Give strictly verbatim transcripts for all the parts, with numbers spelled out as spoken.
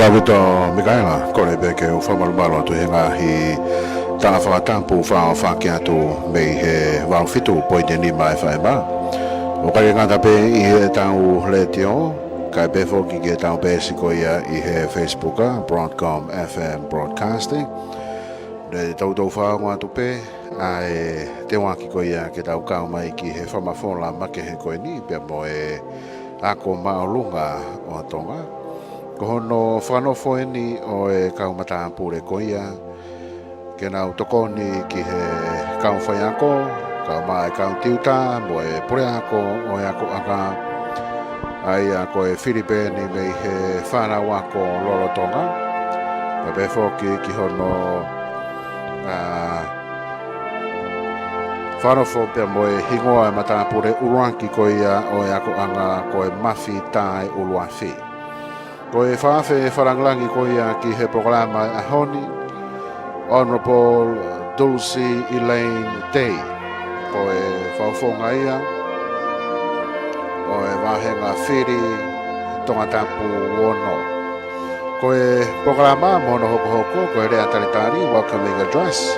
Toketā Mikaela, kole pē ke u fakamalumalu atu he ngaahi tala fakatapu fakaʻofoʻofa atu mei he valu fitu poini nima F M. ʻOku ʻikai ngata pē ʻi heʻetau letiō, kae pehē foki ki heʻetau peesi ko ia ʻi he Facebook, Broadcom F M Broadcasting. Naʻe toutou fakaongo atu pē ʻa e teuaki ko ia ke tau kau mai ki he fakamafola makehe ko eni pea mo e Ako Māʻolunga ʻo Tonga. Ko hono fakanofo eni ʻo e kau matāpule ko ia ke nau tokoni ki he kau faiako, kau mai kau tiuta mo e puleako ʻo e akoʻanga, ʻa ia ko e fili pē eni mei he fānau ako lolotonga. Pea pehē foki ki hono, ʻa, fakanofo pea mo e hingoa e matāpule ʻuluaki ko ia ʻo e akoʻanga ko e Mafi Tae ʻUluafi. Ko e fakaafe fakalāngilangi ko ia ki he polokalama ʻo e ʻaho ni, Honourable Dulcie Elaine Tei. Ko e fakafofonga ia ʻo e vāhenga fili Tongatapu ono. Ko e polokalama mo hono hokohoko, ko e lea talitali, welcoming address.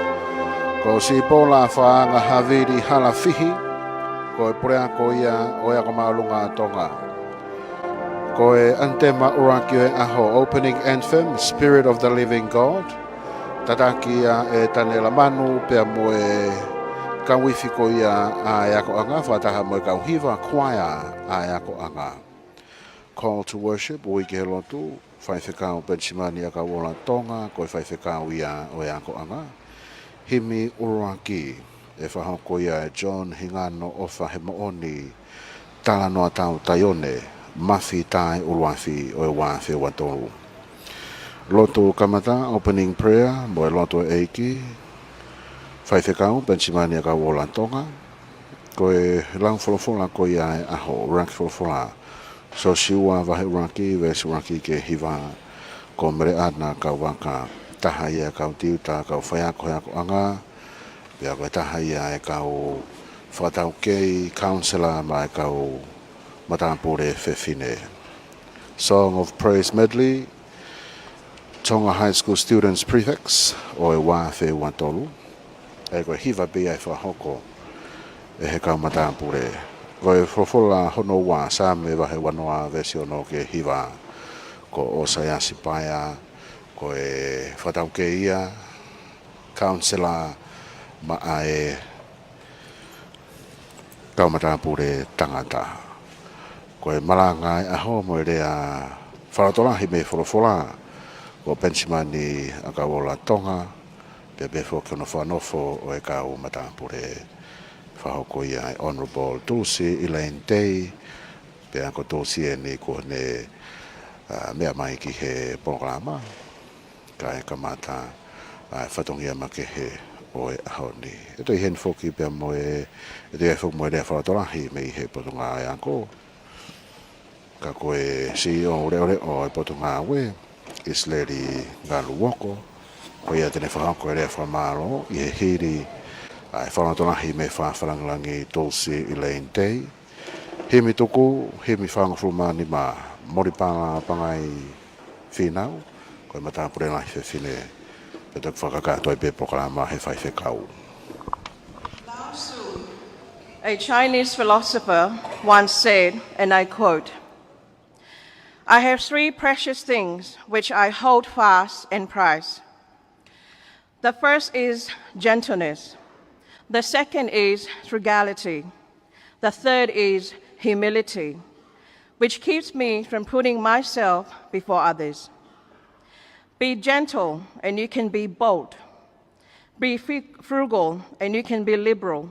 Ko Sipola Faanga Havili Halafihi, ko e puleako ia ʻo e Ako Māʻolunga ʻo Tonga. Ko e ʻanitema ʻuluaki ʻo e ʻaho, opening anthem, Spirit of the Living God. Tataki ia ʻe Tanela Manu pea mo e kau ifi ko ia ʻa e akoʻanga fakataha mo e kau hiva kuaea ʻa e akoʻanga. Call to Worship, Ui ki he Lotu, Faifekau Penisimani ʻAkauola Tonga, ko e faifekau ia ʻo e akoʻanga. Himi ʻuluaki, ʻe fakahoko ia ʻe John Hingano ʻOfa he moʻoni, Talanoa Tau Taione, Mafi Tae ʻUluafi ʻo e ua afe ua tolu. Lotu kamata, opening prayer, mo e lotu ʻa e ʻEiki, Faifekau Penisimani ʻAkauola Tonga. Ko e lau folofola ko ia ʻo e ʻaho, ʻuluaki folofola, Siosiua vahe ʻuluaki, veesi ʻuluaki ki he hiva, ko Meleʻana Kauvaka, taha ia e kau tiuta, kau faiako he akoʻanga, pea ko e taha ia e kau fakataukei, counselor, maʻa e kau matāpule fefine. Song of Praise Medley, Tonga High School Students Prefix, ʻo e ua afe ua tolu. ʻA ia ko e hiva pē ia ʻe fakahoko ʻe he kau matāpule. Ko e folofola hono ua, Saame vahe uanoa veesi ono ki he hiva, ko ʻOsaiasi Paea, ko e fakataukei ia, counselor, maʻa e kau matāpule tangata. Ko e malanga ʻo e ʻaho mo e lea fakalotolahi mei he folofola, ko Penisimani ʻAkauola Tonga, pea pehē foki ki hono fakanofo ʻo e kau matāpule. Fakahoko ia ʻe Honourable Dulcie Elaine Tei, pea ko Dulcie eni kuo ne, ʻa, meʻa mai ki he polokalama, kae kamata ʻa e fatongia makehe ʻo e ʻaho ni. ʻE toe ʻi heni foki pea mo e, ʻe toe ʻi ai foki mo e lea fakalotolahi mei he Potungāue Ako. Ka ko e CEO leʻoleʻo ʻo e Potungāue, ʻIsileli Ngaluoko, ko ia te ne fakahoko e lea fakamālō ʻi he hili ʻa e fakalotolahi mei he fakafakalāngilangi Dulcie Elaine Tei. Himi tuku, himi fāngofulu mā nima, Molipala Pangai Fīnau, ko e matāpule lahi fefine, pea toki fakakakato ai pē polokalama he faifekau. Lao Tzu, a Chinese philosopher, once said, and I quote, "I have three precious things which I hold fast and prize. The first is gentleness. The second is frugality. The third is humility, which keeps me from putting myself before others. Be gentle and you can be bold. Be fru-, frugal and you can be liberal.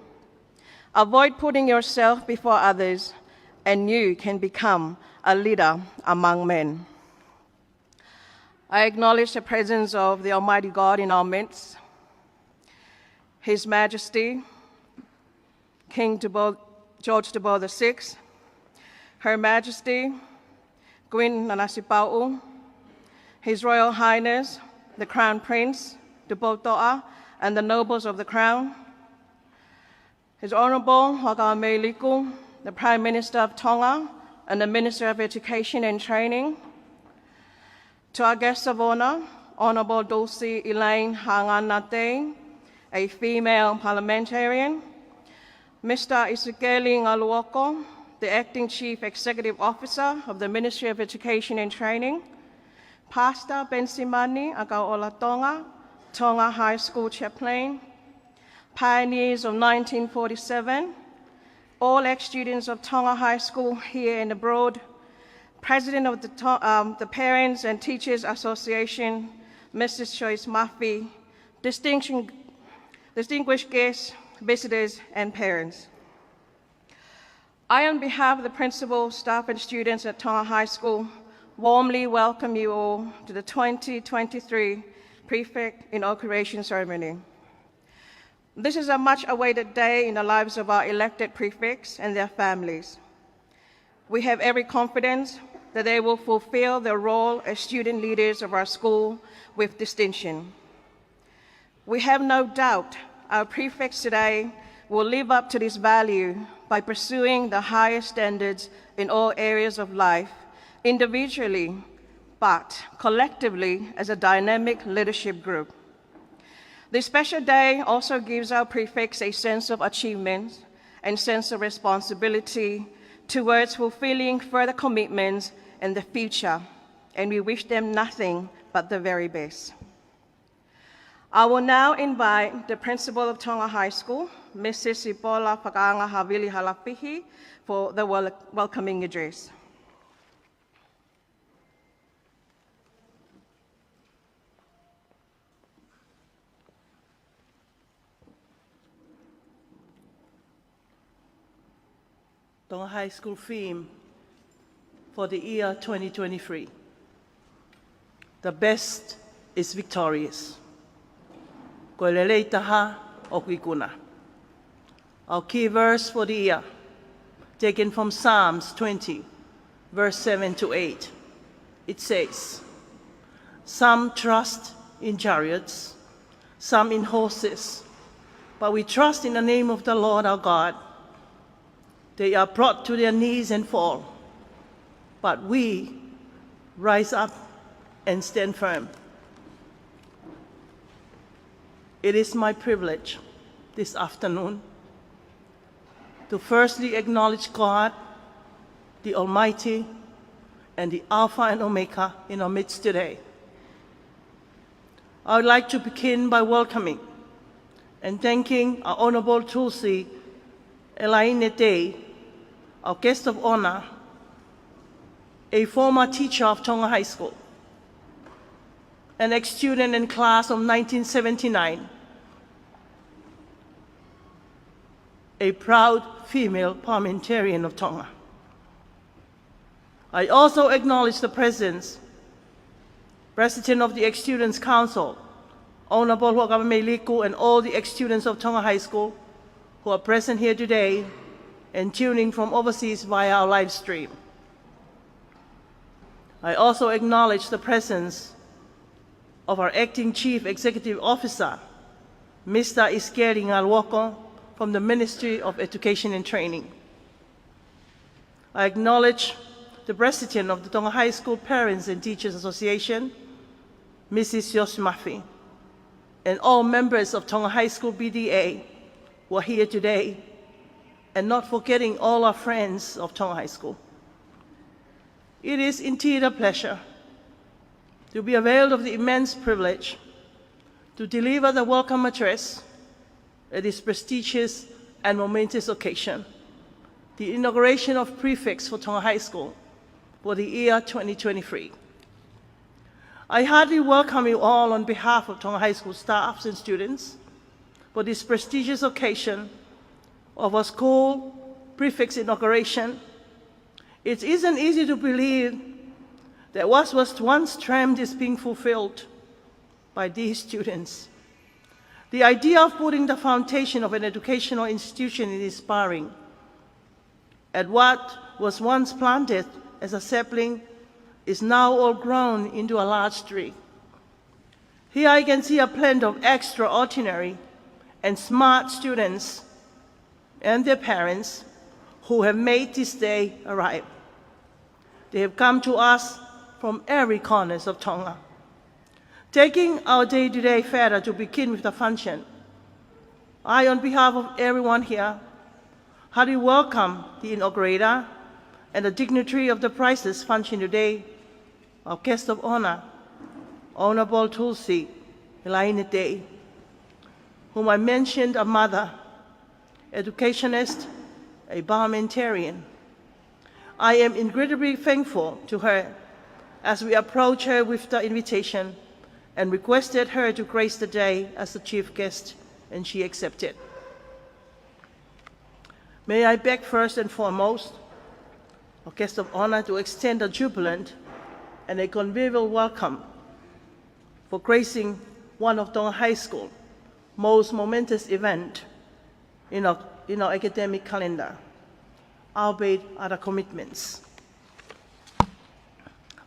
Avoid putting yourself before others and you can become a leader among men." I acknowledge the presence of the Almighty God in our midst, His Majesty, King Tupou-, George Tupou the sixth, Her Majesty, Queen Nanasipauʻu, His Royal Highness, the Crown Prince, Tupoutoʻa, and the nobles of the Crown, His Honourable Huʻakavameiliku, the Prime Minister of Tonga and the Minister of Education and Training, To our guest of honor, Honorable Dulcie Elaine Haʻangana Day, a female parliamentarian, Mister Isikeli Ngaluoko, the Acting Chief Executive Officer of the Ministry of Education and Training, Pastor Bensimani ʻAkauʻola Tonga, Tonga High School Chaplain, pioneers of nineteen forty-seven, all ex-students of Tonga High School here and abroad, President of the, To- um, the Parents and Teachers Association, Missus Joyce Murphy, distinction, distinguished guests, visitors, and parents. I, on behalf of the principal, staff, and students at Tonga High School, warmly welcome you all to the twenty twenty-three Prefect Inauguration Ceremony. This is a much-awaited day in the lives of our elected prefects and their families. We have every confidence that they will fulfill their role as student leaders of our school with distinction. We have no doubt our prefects today will live up to this value by pursuing the highest standards in all areas of life, individually, but collectively as a dynamic leadership group. This special day also gives our prefects a sense of achievement and sense of responsibility towards fulfilling further commitments in the future, and we wish them nothing but the very best. I will now invite the principal of Tonga High School, Missus Sipola Fakaanga Havili Halafihi, for the wel- welcoming address. Tonga High School theme for the year twenty twenty-three. The best is victorious. Ko e lelei taha ʻoku ikuna. Our key verse for the year, taken from Psalms twenty, verse seven to eight. It says, "Some trust in chariots, some in horses, but we trust in the name of the Lord our God. They are brought to their knees and fall, but we rise up and stand firm." It is my privilege this afternoon to firstly acknowledge God, the Almighty, and the Alpha and Omega in our midst today. I would like to begin by welcoming and thanking our Honorable Tulsi Elaine Day, our guest of honor, a former teacher of Tonga High School, an ex-student in class of nineteen seventy-nine, a proud female parliamentarian of Tonga. I also acknowledge the presence, President of the Ex-Students Council, Honorable Huʻakavameiliku, and all the ex-students of Tonga High School who are present here today and tuning from overseas via our live stream. I also acknowledge the presence of our Acting Chief Executive Officer, Mister Isikeli Ngaluoko, from the Ministry of Education and Training. I acknowledge the President of the Tonga High School Parents and Teachers Association, Missus Joyce Murphy, and all members of Tonga High School P T A who are here today, and not forgetting all our friends of Tonga High School. It is indeed a pleasure to be availed of the immense privilege to deliver the welcome address at this prestigious and momentous occasion, the inauguration of prefects for Tonga High School for the year twenty twenty-three. I heartily welcome you all on behalf of Tonga High School staffs and students for this prestigious occasion of our school prefects inauguration. It isn't easy to believe that what was once dreamed is being fulfilled by these students. The idea of putting the foundation of an educational institution in inspiring, and what was once planted as a sapling is now all grown into a large tree. Here I can see a plant of extraordinary and smart students and their parents who have made this day arrive. They have come to us from every corners of Tonga. Taking our day today further to begin with the function, I, on behalf of everyone here, heartily welcome the inaugurator and the dignitary of the priceless function today, our guest of honor, Honorable Tulsi Laine Tei, whom I mentioned a mother, educationist, a parliamentarian. I am incredibly thankful to her as we approach her with the invitation and requested her to grace the day as the chief guest, and she accepted. May I beg first and foremost our guest of honor to extend a jubilant and a convivial welcome for gracing one of Tonga High School most momentous event in our, in our academic calendar, albeit other commitments.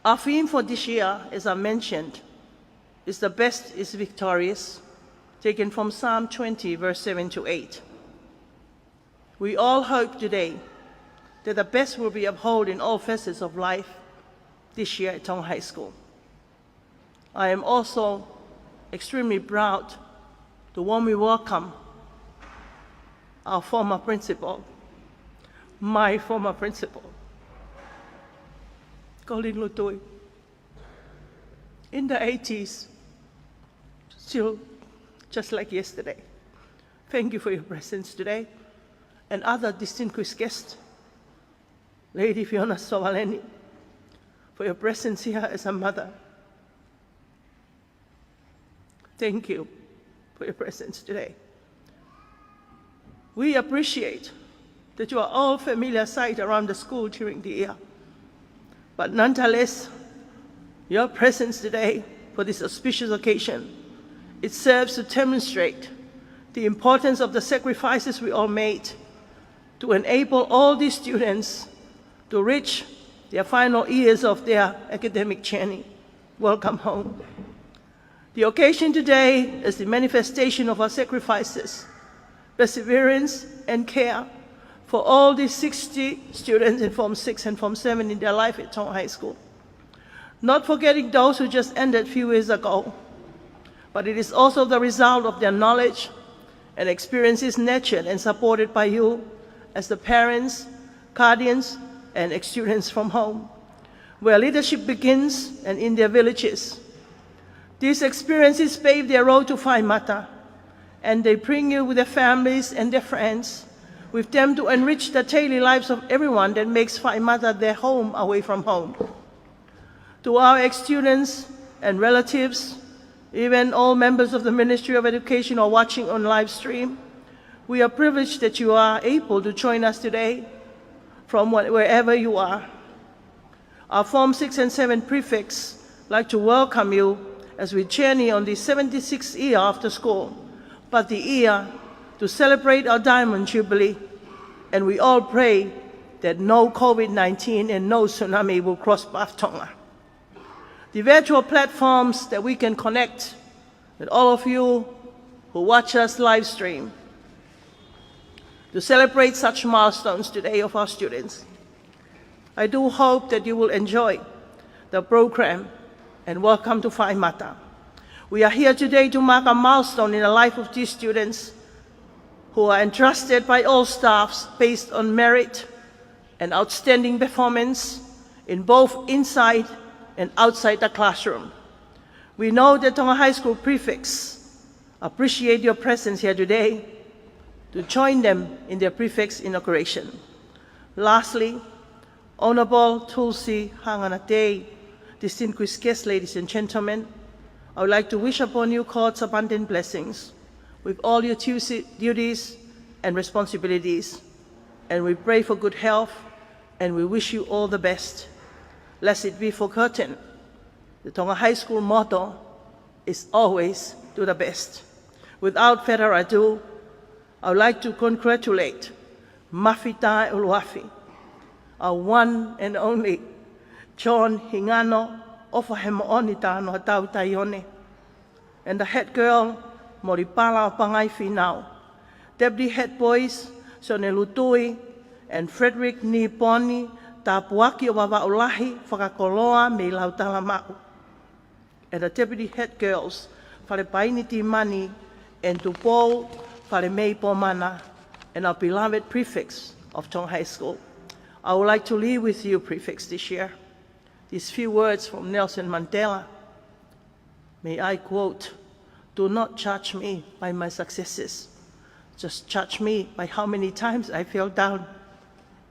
Our theme for this year, as I mentioned, is "The best is victorious," taken from Psalm twenty, verse seven to eight. We all hope today that the best will be upheld in all facets of life this year at Tonga High School. I am also extremely proud to warmly welcome our former principal, my former principal, Colin Lutui, in the eighties, still just like yesterday. Thank you for your presence today, and other distinguished guests, Lady Fiona Sovaleni, for your presence here as a mother. Thank you for your presence today. We appreciate that you are all familiar sight around the school during the year. But nonetheless, your presence today for this auspicious occasion, it serves to demonstrate the importance of the sacrifices we all made to enable all these students to reach their final years of their academic journey. Welcome home. The occasion today is the manifestation of our sacrifices, perseverance, and care for all these sixty students in Form six and Form seven in their life at Tonga High School. Not forgetting those who just ended a few years ago, but it is also the result of their knowledge and experiences nurtured and supported by you as the parents, guardians, and ex-students from home, where leadership begins and in their villages. These experiences pave their road to Faimata, and they bring you with their families and their friends with them to enrich the daily lives of everyone that makes Faimata their home away from home. To our ex-students and relatives, even all members of the Ministry of Education who are watching on live stream, we are privileged that you are able to join us today from wh-, wherever you are. Our Form six and seven prefects like to welcome you as we journey on the seventy-sixth year after school, but the year to celebrate our Diamond Jubilee, and we all pray that no COVID nineteen and no tsunami will cross path Tonga. The virtual platforms that we can connect with all of you who watch us live stream to celebrate such milestones today of our students. I do hope that you will enjoy the program and welcome to Faimata. We are here today to mark a milestone in the life of these students who are entrusted by all staffs based on merit and outstanding performance in both inside and outside the classroom. We know that Tonga High School prefects appreciate your presence here today to join them in their prefects' inauguration. Lastly, Honorable Tulsi Hangana Tei, distinguished guests, ladies and gentlemen, I would like to wish upon you God's abundant blessings with all your duty-, duties and responsibilities. And we pray for good health, and we wish you all the best. Lest it be forgotten, the Tonga High School motto is always do the best. Without further ado, I would like to congratulate Mafita Uluafi, our one and only John Hingano Ofahemoʻoni Tanoatau Taione, and the head girl, Moripala Pangai Finau, deputy head boys, Sone Lutui and Frederick Niponi Tāpuaki ʻo Vavaʻu Lahi, fakakoloa mei Lautala Maʻu, and the deputy head girls, Falepaini Timani and Tupou, Falemei Pomana, and our beloved prefects of Tonga High School. I would like to leave with you, prefects, this year, these few words from Nelson Mandela. May I quote, "Do not judge me by my successes. Just judge me by how many times I fell down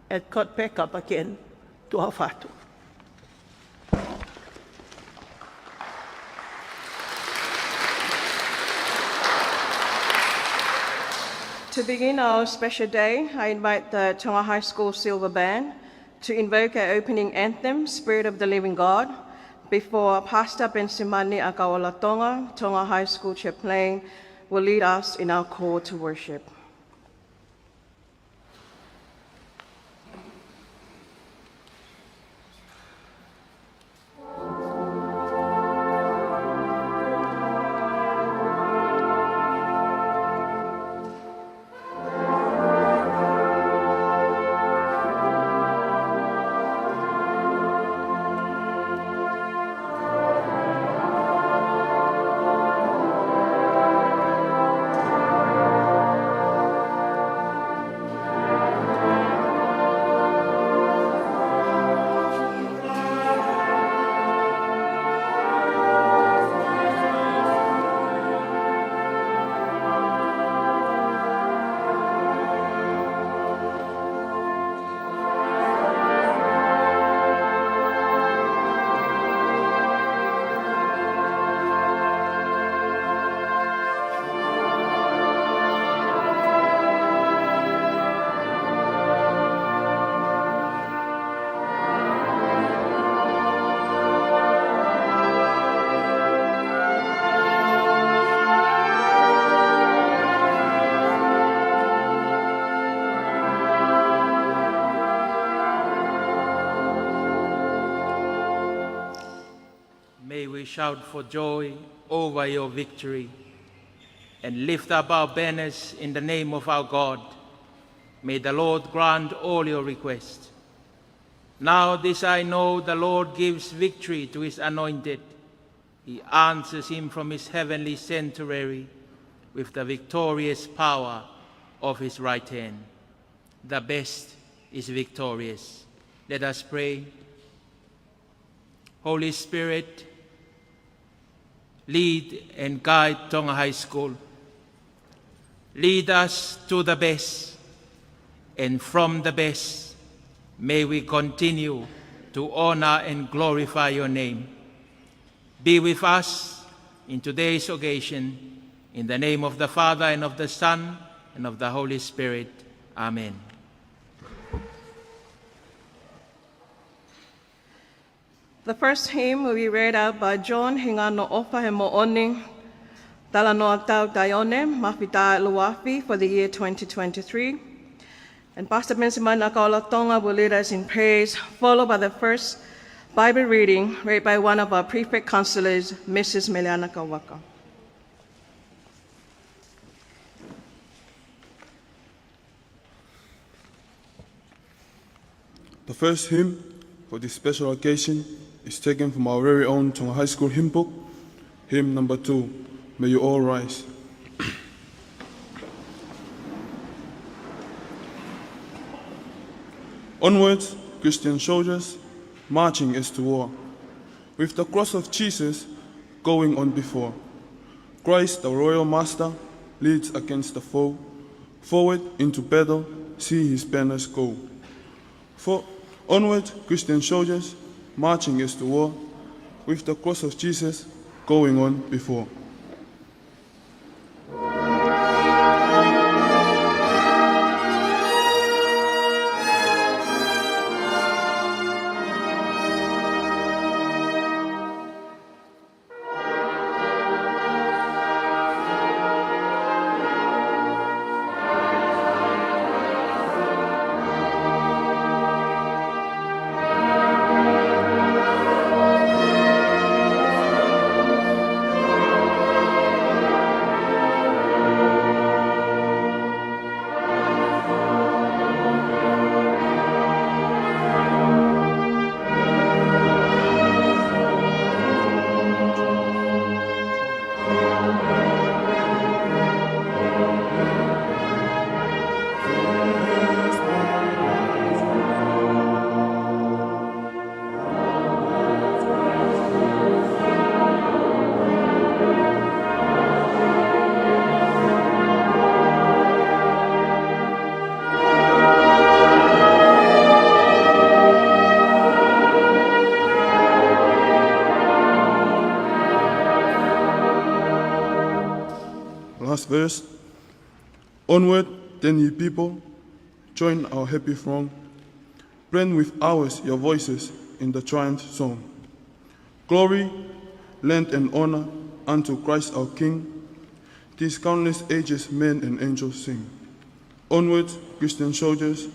and got back up again." Tuʻa ʻofa atu. To begin our special day, I invite the Tonga High School Silver Band to invoke our opening anthem, Spirit of the Living God, before Pastor Bensimani Akaola Tonga, Tonga High School Chaplain, will lead us in our call to worship. May we shout for joy over your victory and lift up our banners in the name of our God. May the Lord grant all your requests. Now this I know, the Lord gives victory to his anointed. He answers him from his heavenly sanctuary with the victorious power of his right hand. The best is victorious. Let us pray. Holy Spirit, lead and guide Tonga High School. Lead us to the best, and from the best, may we continue to honor and glorify your name. Be with us in today's occasion, in the name of the Father, and of the Son, and of the Holy Spirit. Amen. The first hymn will be read out by John Hingano ʻOfa He Moʻoni, Talanoa Tau Taione, Mafitaʻi Luafi, for the year twenty twenty-three. And Pastor Benjamin Akaola Tonga will lead us in praise, followed by the first Bible reading read by one of our prefect counselors, Missus Meleana Kawaka. The first hymn for this special occasion is taken from our very own Tonga High School hymn book, hymn number two, May You All Rise. Onwards, Christian soldiers, marching as to war, with the cross of Jesus going on before. Christ, the royal master, leads against the foe. Forward into battle, see his banners go. For onward, Christian soldiers, marching as to war, with the cross of Jesus going on before. First, onward, then, ye people, join our happy throng. Blend with ours your voices in the triumph song. Glory, length, and honor unto Christ our King. These countless ages men and angels sing. Onward, Christian soldiers,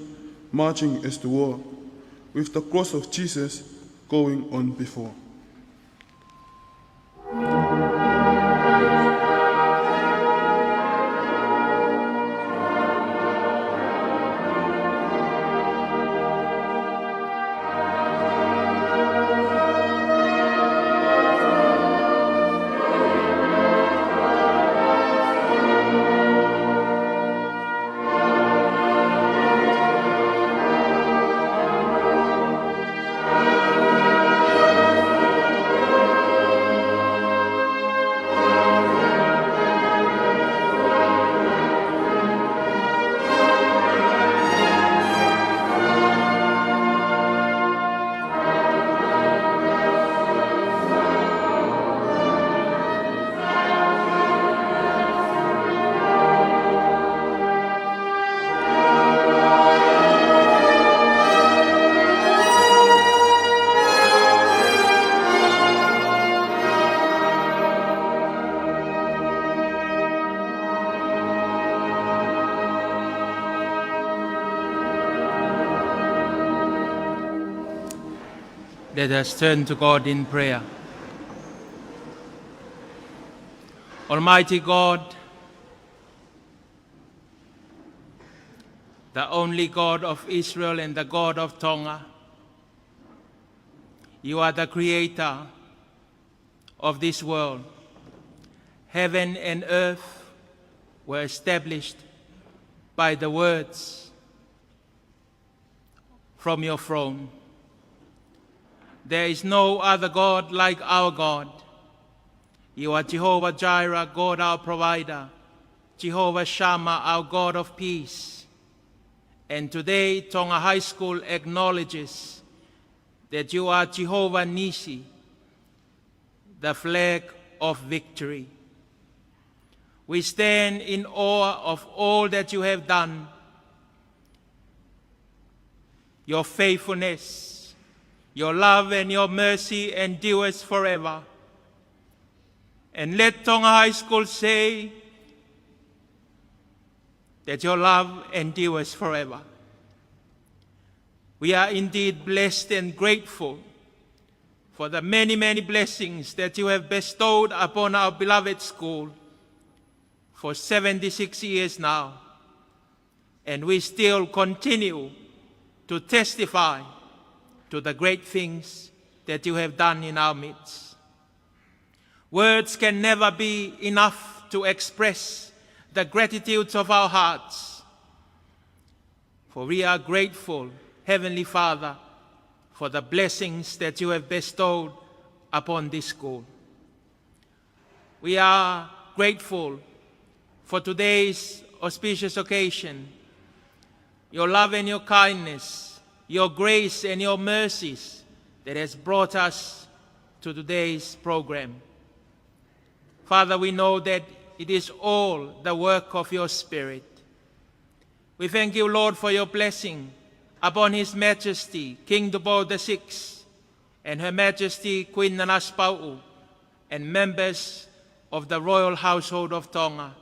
marching as to war, with the cross of Jesus going on before. Let us turn to God in prayer. Almighty God, the only God of Israel and the God of Tonga, you are the creator of this world. Heaven and earth were established by the words from your throne. There is no other God like our God. You are Jehovah Jireh, God our provider, Jehovah Shammah, our God of peace. And today, Tonga High School acknowledges that you are Jehovah Nissi, the flag of victory. We stand in awe of all that you have done. Your faithfulness, your love, and your mercy endures forever. And let Tonga High School say that your love endures forever. We are indeed blessed and grateful for the many, many blessings that you have bestowed upon our beloved school for seventy-six years now, and we still continue to testify to the great things that you have done in our midst. Words can never be enough to express the gratitude of our hearts, for we are grateful, Heavenly Father, for the blessings that you have bestowed upon this school. We are grateful for today's auspicious occasion, your love and your kindness, your grace and your mercies that has brought us to today's program. Father, we know that it is all the work of your Spirit. We thank you, Lord, for your blessing upon His Majesty King Tupou the sixth and Her Majesty Queen Nanasipauʻu and members of the royal household of Tonga.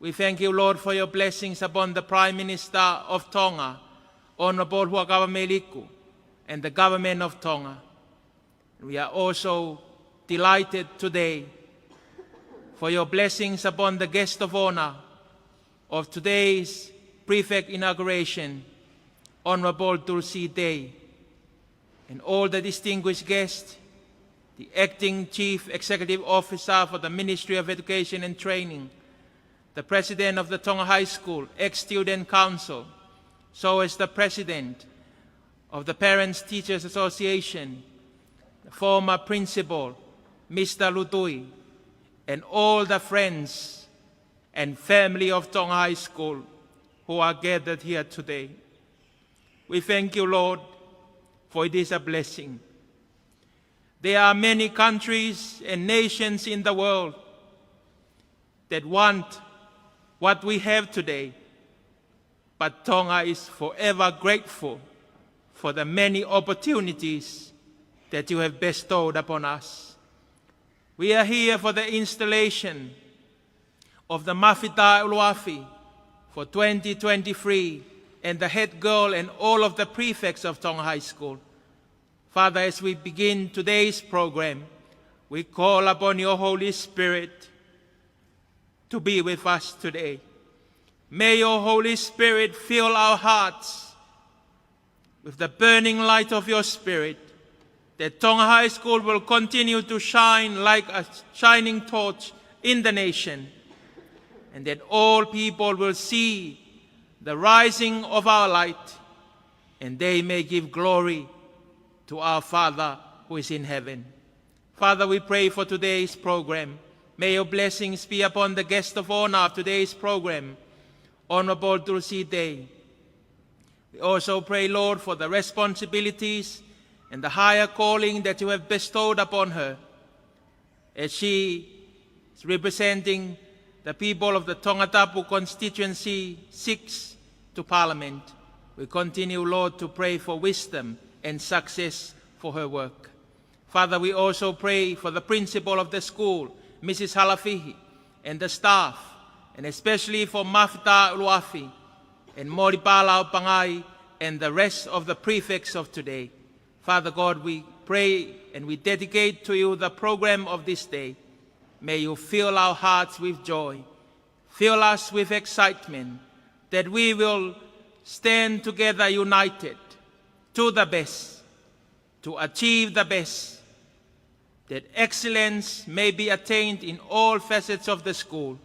We thank you, Lord, for your blessings upon the Prime Minister of Tonga, Honourable Huʻakavameiliku, and the government of Tonga. We are also delighted today for your blessings upon the guest of honour of today's prefect inauguration, Honourable Tulsi Tei, and all the distinguished guests, the Acting Chief Executive Officer for the Ministry of Education and Training, the President of the Tonga High School Ex-Student Council, so as the President of the Parents Teachers Association, the former Principal, Mister Lutui, and all the friends and family of Tonga High School who are gathered here today. We thank you, Lord, for it is a blessing. There are many countries and nations in the world that want what we have today, but Tonga is forever grateful for the many opportunities that you have bestowed upon us. We are here for the installation of the Mafita ʻUluafi for twenty twenty-three and the head girl and all of the prefects of Tonga High School. Father, as we begin today's program, we call upon your Holy Spirit to be with us today. May your Holy Spirit fill our hearts with the burning light of your Spirit, that Tonga High School will continue to shine like a shining torch in the nation, and that all people will see the rising of our light, and they may give glory to our Father who is in heaven. Father, we pray for today's program. May your blessings be upon the guest of honor of today's program, Honorable Dulcie Day. We also pray, Lord, for the responsibilities and the higher calling that you have bestowed upon her. As she is representing the people of the Tongatapu Constituency six to Parliament, we continue, Lord, to pray for wisdom and success for her work. Father, we also pray for the principal of the school, Missus Halafihi, and the staff, and especially for Mafita ʻUluafi and Molipā Laopangai and the rest of the prefects of today. Father God, we pray and we dedicate to you the program of this day. May you fill our hearts with joy, fill us with excitement, that we will stand together united to the best, to achieve the best, that excellence may be attained in all facets of the school,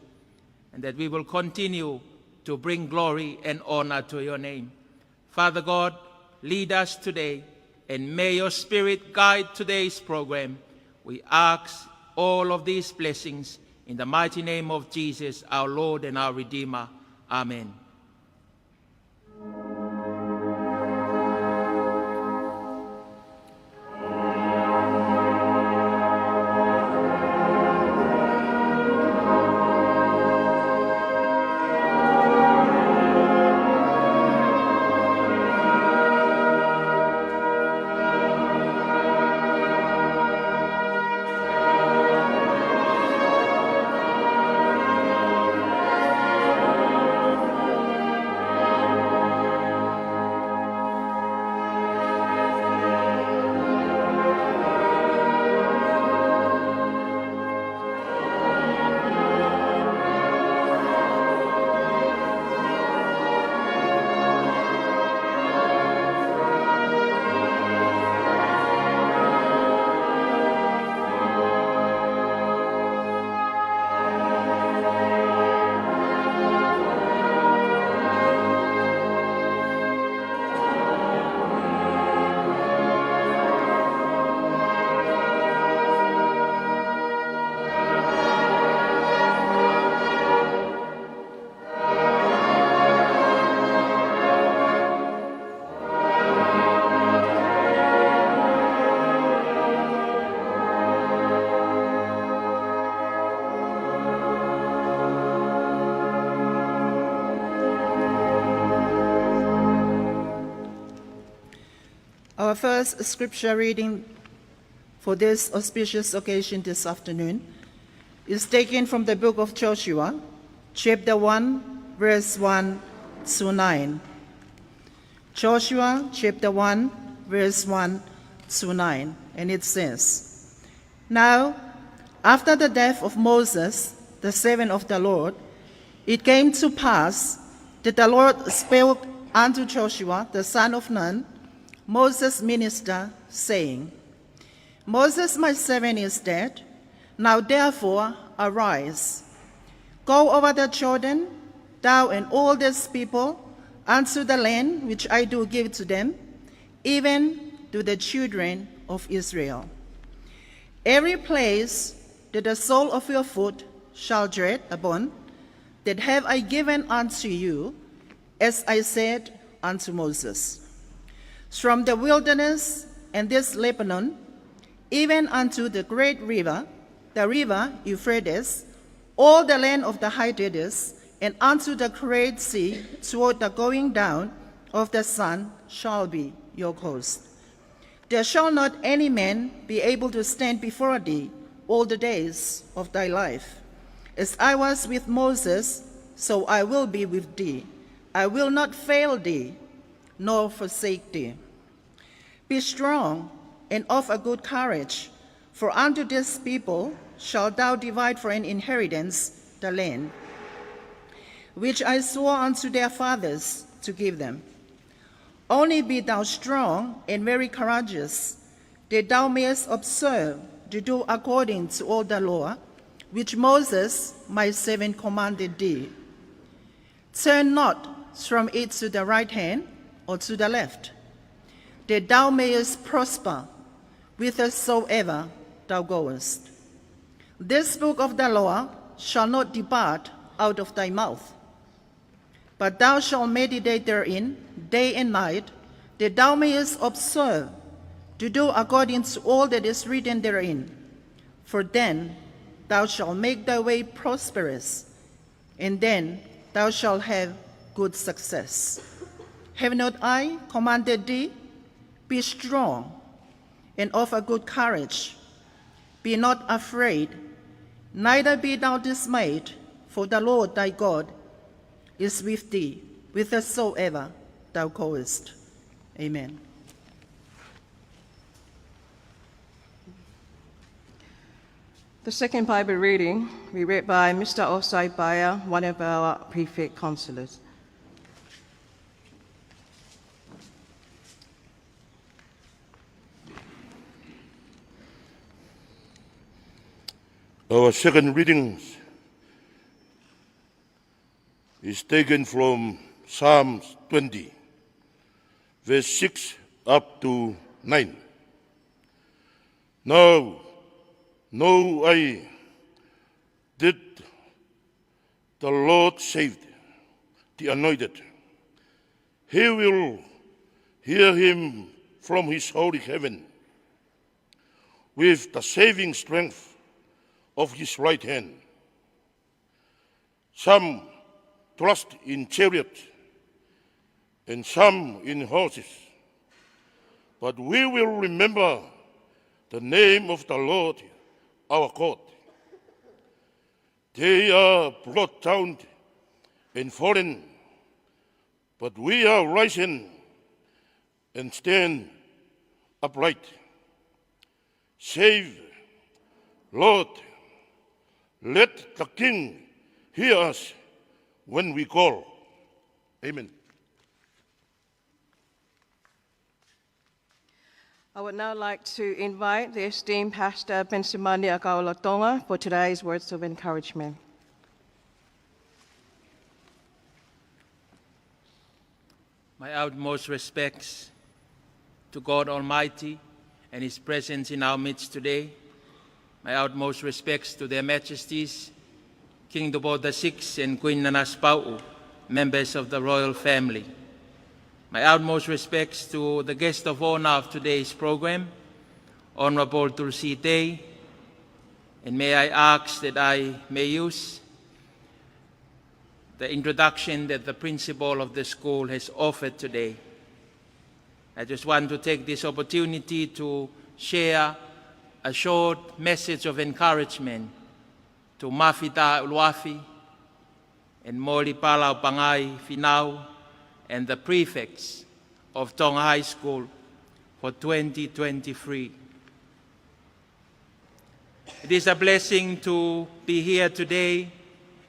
and that we will continue to bring glory and honor to your name. Father God, lead us today, and may your Spirit guide today's program. We ask all of these blessings in the mighty name of Jesus, our Lord and our Redeemer. Amen. Our first scripture reading for this auspicious occasion this afternoon is taken from the book of Joshua, chapter one, verse one to nine. Joshua chapter one, verse one to nine, and it says, Now, after the death of Moses, the servant of the Lord, it came to pass that the Lord spoke unto Joshua, the son of Nun, Moses' minister, saying, Moses my servant is dead. Now therefore arise, go over the Jordan, thou and all this people, unto the land which I do give to them, even to the children of Israel. Every place that the sole of your foot shall tread upon, that have I given unto you, as I said unto Moses. From the wilderness and this Lebanon, even unto the great river, the river Euphrates, all the land of the Hittites, and unto the great sea toward the going down of the sun shall be your coast. There shall not any man be able to stand before thee all the days of thy life. As I was with Moses, so I will be with thee. I will not fail thee, nor forsake thee. Be strong and of a good courage, for unto this people shalt thou divide for an inheritance the land which I swore unto their fathers to give them. Only be thou strong and very courageous, that thou mayest observe to do according to all the law which Moses my servant commanded thee. Turn not from it to the right hand or to the left, that thou mayest prosper whithersoever thou goest. This book of the law shall not depart out of thy mouth, but thou shalt meditate therein day and night, that thou mayest observe to do according to all that is written therein. For then thou shalt make thy way prosperous, and then thou shalt have good success. Have not I commanded thee? Be strong and of a good courage. Be not afraid, neither be thou dismayed, for the Lord thy God is with thee whithersoever thou goest. Amen. The second Bible reading will be read by Mister Osai Baea, one of our prefect counselors. Our second reading is taken from Psalms twenty, verse six up to nine. Now, know I that the Lord saved the anointed. He will hear him from his holy heaven with the saving strength of his right hand. Some trust in chariots and some in horses, but we will remember the name of the Lord our God. They are brought down and fallen, but we are risen and stand upright. Save, Lord, let the King hear us when we call. Amen. I would now like to invite the esteemed Pastor Bensimani Akaola Tonga for today's words of encouragement. My utmost respects to God Almighty and His presence in our midst today. My utmost respects to Their Majesties, King Tupou the sixth and Queen Nanasipauʻu, members of the royal family. My utmost respects to the guest of honor of today's program, Honorable Tulisi Tei, and may I ask that I may use the introduction that the principal of the school has offered today. I just want to take this opportunity to share a short message of encouragement to Mafita Uluafi and Moli Pala Pangai Finau and the prefects of Tonga High School for twenty twenty-three. It is a blessing to be here today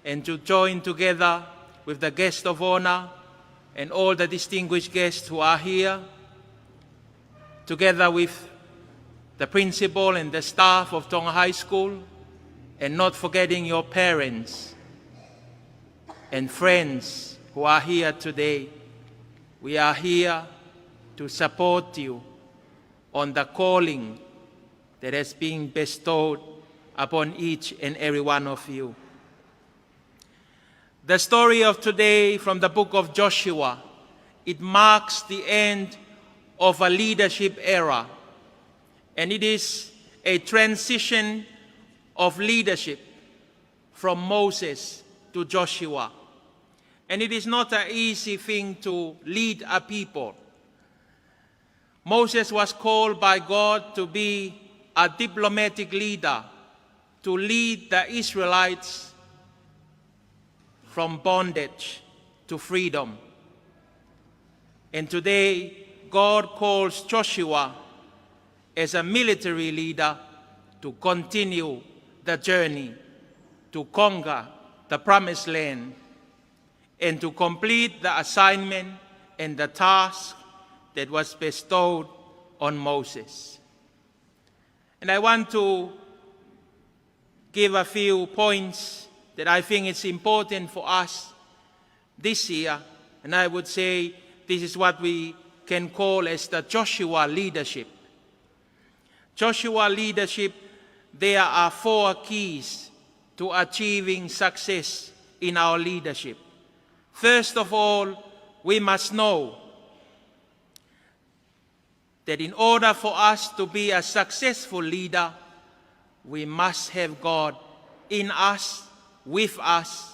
and to join together with the guest of honor and all the distinguished guests who are here, together with the principal and the staff of Tonga High School, and not forgetting your parents and friends who are here today. We are here to support you on the calling that has been bestowed upon each and every one of you. The story of today from the book of Joshua, it marks the end of a leadership era, and it is a transition of leadership from Moses to Joshua. And it is not an easy thing to lead a people. Moses was called by God to be a diplomatic leader, to lead the Israelites from bondage to freedom. And today, God calls Joshua as a military leader to continue the journey to conquer the promised land and to complete the assignment and the task that was bestowed on Moses. And I want to give a few points that I think is important for us this year, and I would say this is what we can call as the Joshua leadership. Joshua leadership, there are four keys to achieving success in our leadership. First of all, we must know that in order for us to be a successful leader, we must have God in us, with us,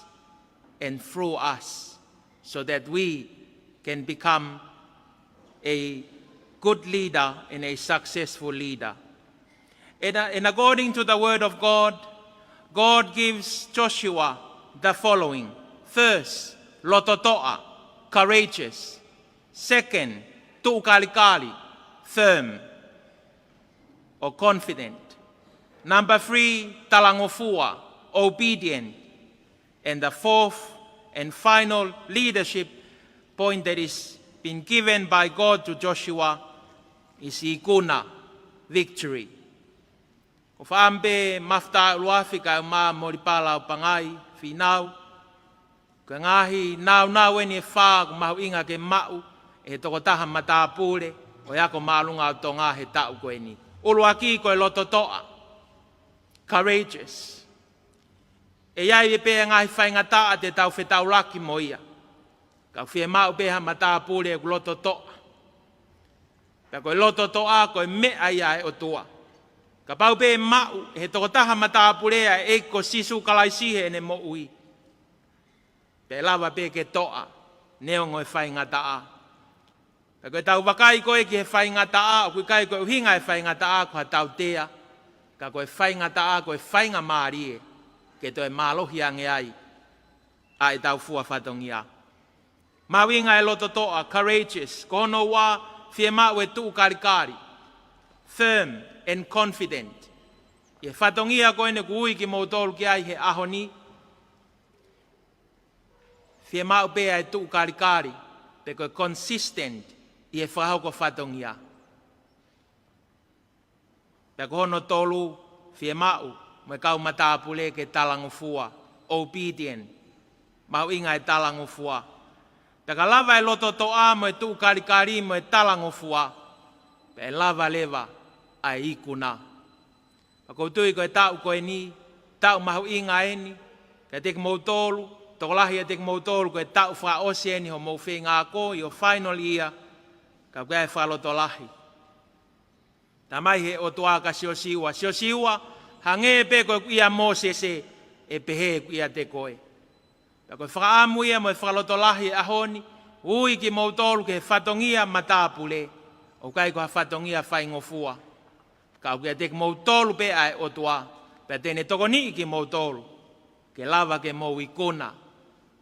and through us, so that we can become a good leader and a successful leader. And, uh, and according to the word of God, God gives Joshua the following. First, lototoʻa, courageous. Second, tuʻukalikali, firm or confident. Number three, talangofua, obedient. And the fourth and final leadership point that is been given by God to Joshua is ikuna, victory. Ko faʻam pē mafuta uluafi kae ʻuma Molipala ʻo Pangai, Fīnau. Ko e ngaahi naunau eni ʻe fā ʻoku mahuʻinga ke maʻu ʻe he tokotaha matāpule ʻo e ako māʻolunga ʻo Tonga he taʻu ko eni. ʻUluaki ko e lototoʻa, courageous. ʻE ʻi ai pē ngaahi faingataʻa te tau fetaulaki mo ia. Ka ʻoku fiemaʻu pē ha matāpule ʻoku lototoʻa. Pea ko e lototoʻa ko e meʻa ia ʻa e ʻOtua. Kapau pē ʻe maʻu ʻe he tokotaha matāpule ʻa e ʻEiki ko Sīsū Kalaisi heʻene moʻui, pea ʻe lava pē ke toʻa neongo e faingataʻa. Pea ko ʻetau vakai ko ē ki he faingataʻa, ʻoku ʻikai ko e ʻuhinga e faingataʻa ko ha tautea, ka ko e faingataʻa ko e faingamālie ke toe mālohi ange ai ʻa ʻetau fua fatongia. Mahuʻinga e lototoʻa, courageous, ko hono ua, fiemaʻu e tuʻukalikali, firm and confident. ʻI he fatongia ko eni ʻoku ui kimoutolu ki ai he ʻaho ni, fiemaʻu pē ʻa e tuʻukalikali, pe ko e consistent ʻi he fakahoko fatongia. Pea ko hono tolu, fiemaʻu mo e kau matāpule ke talangofua, obedient, mahuʻinga e talangofua. Pea ka lava e lototoʻa mo e tuʻukalikali mo e talangofua, pea ʻe lava leva ʻa e ikuna. Pea ʻoku ou tui ko e taʻu ko eni, taʻu mahuʻinga eni kiate kimoutolu, tokolahi ʻiate kimoutolu ko e taʻu fakaʻosi eni hoʻomou feinga ako, your final year, ka ʻoku ʻi ai e fakalotolahi. Talamai ʻe he ʻOtua kia Siosiua, Siosiua, hangē pē ko ʻeku ʻia Mōsese, ʻe pehē ʻeku ʻiate koe. Pea ko e fakaʻamu ia mo e fakalotolahi he ʻaho ni, ui kimoutolu ki he fatongia matāpule, ʻoku ʻikai ko ha fatongia faingofua. Ka ʻoku ʻiate kimoutolu pē ʻa e ʻOtua, pea te ne tokoniʻi kimoutolu ke lava ke mou ikuna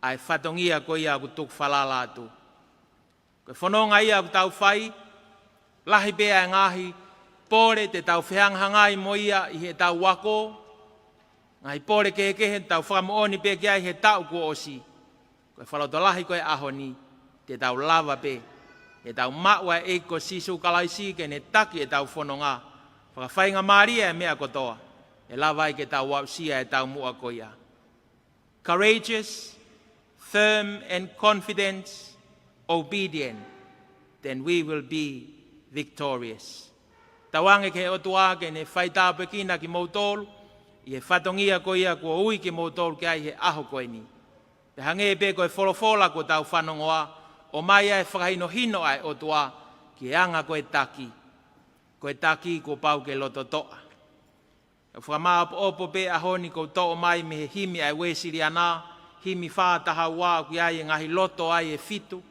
ʻa e fatongia ko ia ʻoku tuku falala atu. Ko e fononga ia ʻoku tau fai, lahi pē ʻa e ngaahi pole te tau fehangahangai mo ia ʻi heʻetau ako, ngaahi pole kehekehe te tau fakamoʻoni pē ki ai he taʻu kuo ʻosi. Ko e fakalotolahi ko e ʻaho ni, te tau lava pē, heʻetau maʻu ʻa e ʻEiki ko Sīsū Kalaisi ke ne taki ʻetau fononga, fakafaingamālie ʻa e meʻa kotoa, ʻe lava ai ke tau aʻusia ʻetau muʻa ko ia. Courageous, firm and confident, obedient, then we will be victorious. Tauange ki he ʻOtua ke ne faitāpuekina kimoutolu ʻi he fatongia ko ia kuo ui kimoutolu ki ai he ʻaho ko eni. Pea hangē pē ko e folofola kuo tau fanongoa, ʻomai ʻa e fakahinohino ʻa e ʻOtua ki he anga ko e taki. Ko e taki kuo pau ke lototoʻa. ʻOku fakamāʻopoʻopo pē ʻaho ni ʻoku ou toʻo mai mei he himi ʻa e Uēsiliana, Himi fā taha ua ʻoku ʻi ai e ngaahi loto ʻe fitu,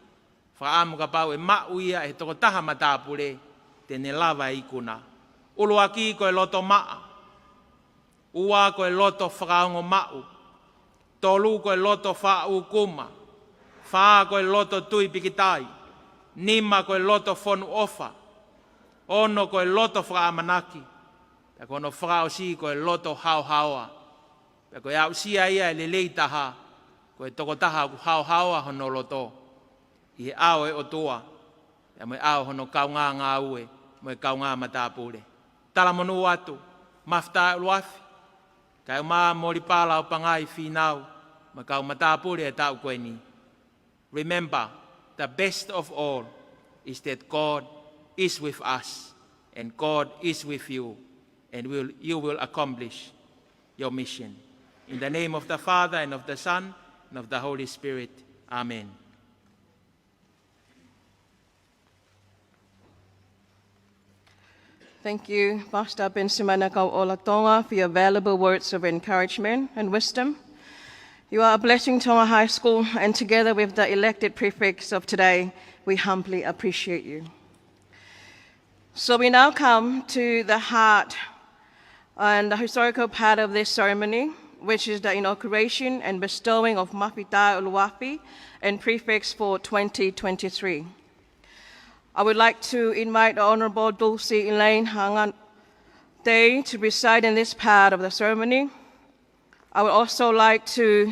fakaʻamu kapau ʻe maʻu ia ʻe he tokotaha matāpule, te ne lava e ikuna. ʻUluaki ko e loto maʻa. Ua ko e loto fakaongo maʻu. Tolu ko e loto fakaʻūkuma. Fā ko e loto tui pikitai. Nima ko e loto fonu ʻofa. Ono ko e loto fakaʻamanaki. Pea ko hono fakaʻosi ko e loto haohaoa. Pea ko e aʻusia ia ʻe lelei taha, ko e tokotaha ʻoku haohaoa hono loto ʻi he ʻao ʻo e ʻOtua, pea mo e ʻao ʻo hono kaungā ngāue, mo e kaungā matāpule. Talamonū atu, Mafita ʻUluafi, kae ʻumaʻā Molipala ʻo Pangai Fīnau, mo e kau matāpule ʻo e taʻu ko eni. Remember, the best of all is that God is with us, and God is with you, and will, you will accomplish your mission. In the name of the Father, and of the Son, and of the Holy Spirit. Amen. Thank you, Pastor Bensimana Kauʻola Tonga, for your valuable words of encouragement and wisdom. You are a blessing to Tonga High School, and together with the elected prefects of today, we humbly appreciate you. So we now come to the heart and the historical part of this ceremony, which is the inauguration and bestowing of Mafita ʻUluafi and prefects for twenty twenty-three. I would like to invite the Honourable Dulcie Elaine Hangatei to preside in this part of the ceremony. I would also like to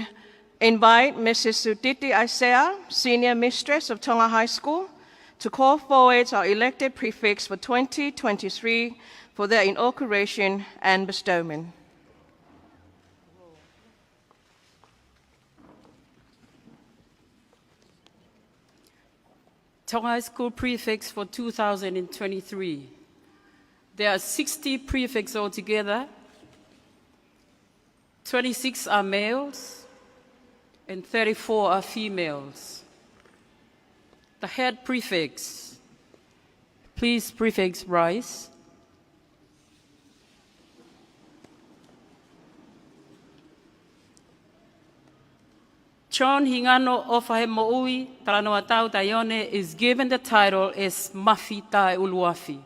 invite Missus Sutiti Isaiah, Senior Mistress of Tonga High School, to call forward our elected prefects for twenty twenty-three for their inauguration and bestowment. Tonga High School prefects for two thousand and twenty-three. There are sixty prefects altogether. Twenty-six are males and thirty-four are females. The head prefects, please, prefects, rise. John Hingano ʻOfahemoʻui Talanoatau Taione is given the title as Mafita ʻUluafi.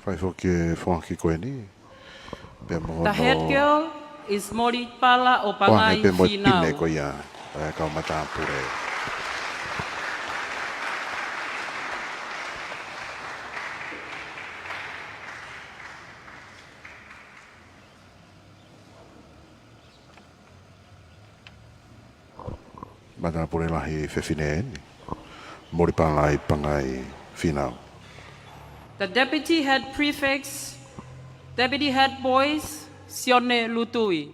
Fai foki e foaki ko eni. Pea mo hono... The head girl is Molipala ʻo Pangai Fīnau. Pea mo e pine ko ia, ʻa e kau matāpule. Matāpule lahi fefine eni. Molipala ʻi Pangai Fīnau. The deputy head prefects, deputy head boys, Sione Lutui.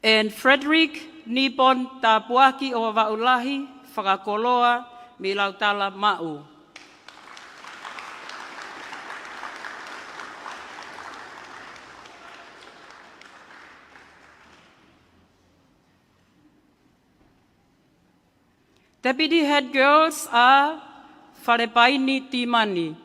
And Frederick Nibon Tapuaki ʻo Vavaʻu Lahi, fakakoloa mei Lautala Maʻu. Deputy head girls are Falepaini Timani.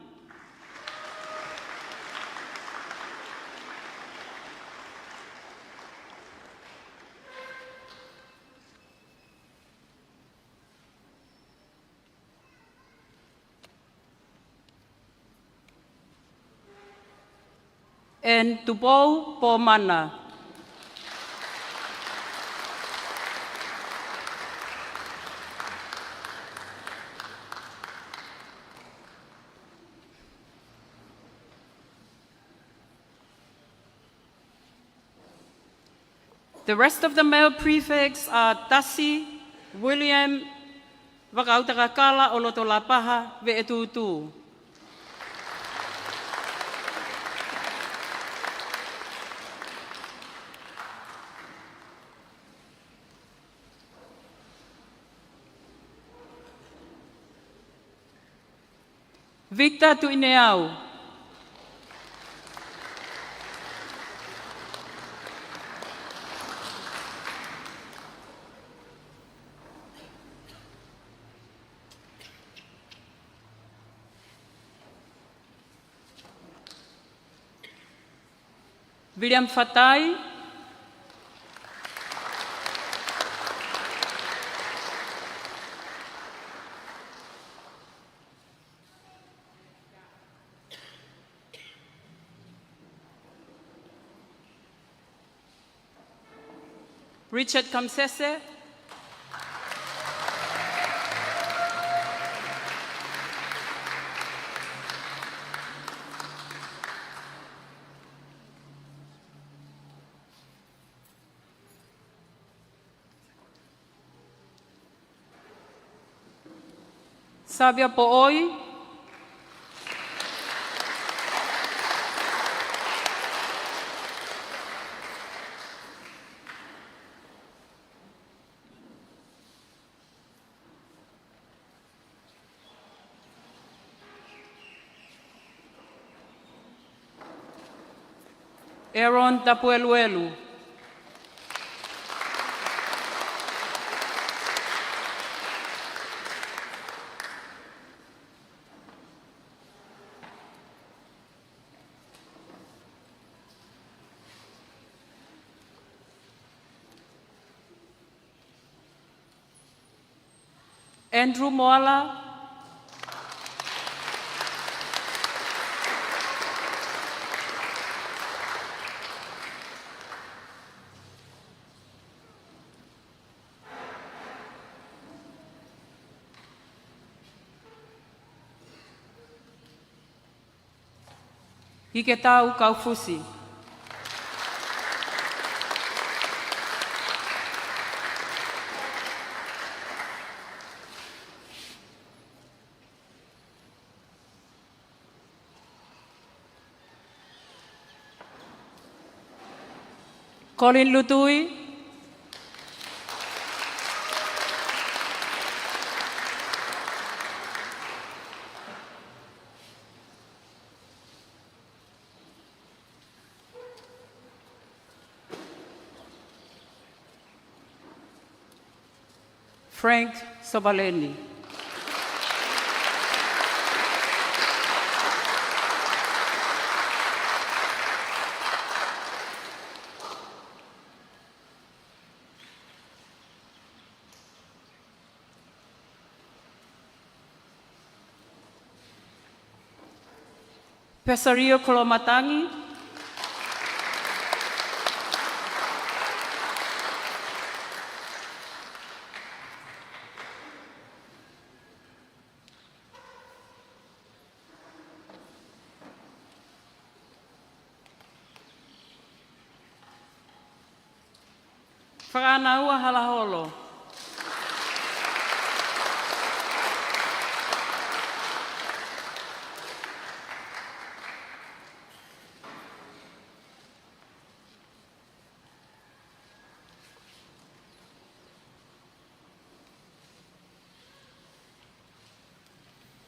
And Tupou Pomana. The rest of the male prefects are Tasi, William, Vakaʻautakakala ʻo Lotolapaha, Veʻetūtū. Victor Tuʻineau. William Fatai. Richard Kamsese. Savia Poʻoi. Aaron Tapueluelu. Andrew Moala. Iketau Kaufusi. Colin Lutui. Frank Sovaleni. Pesario Kolomatangi. Fakaʻānaua Halaholo.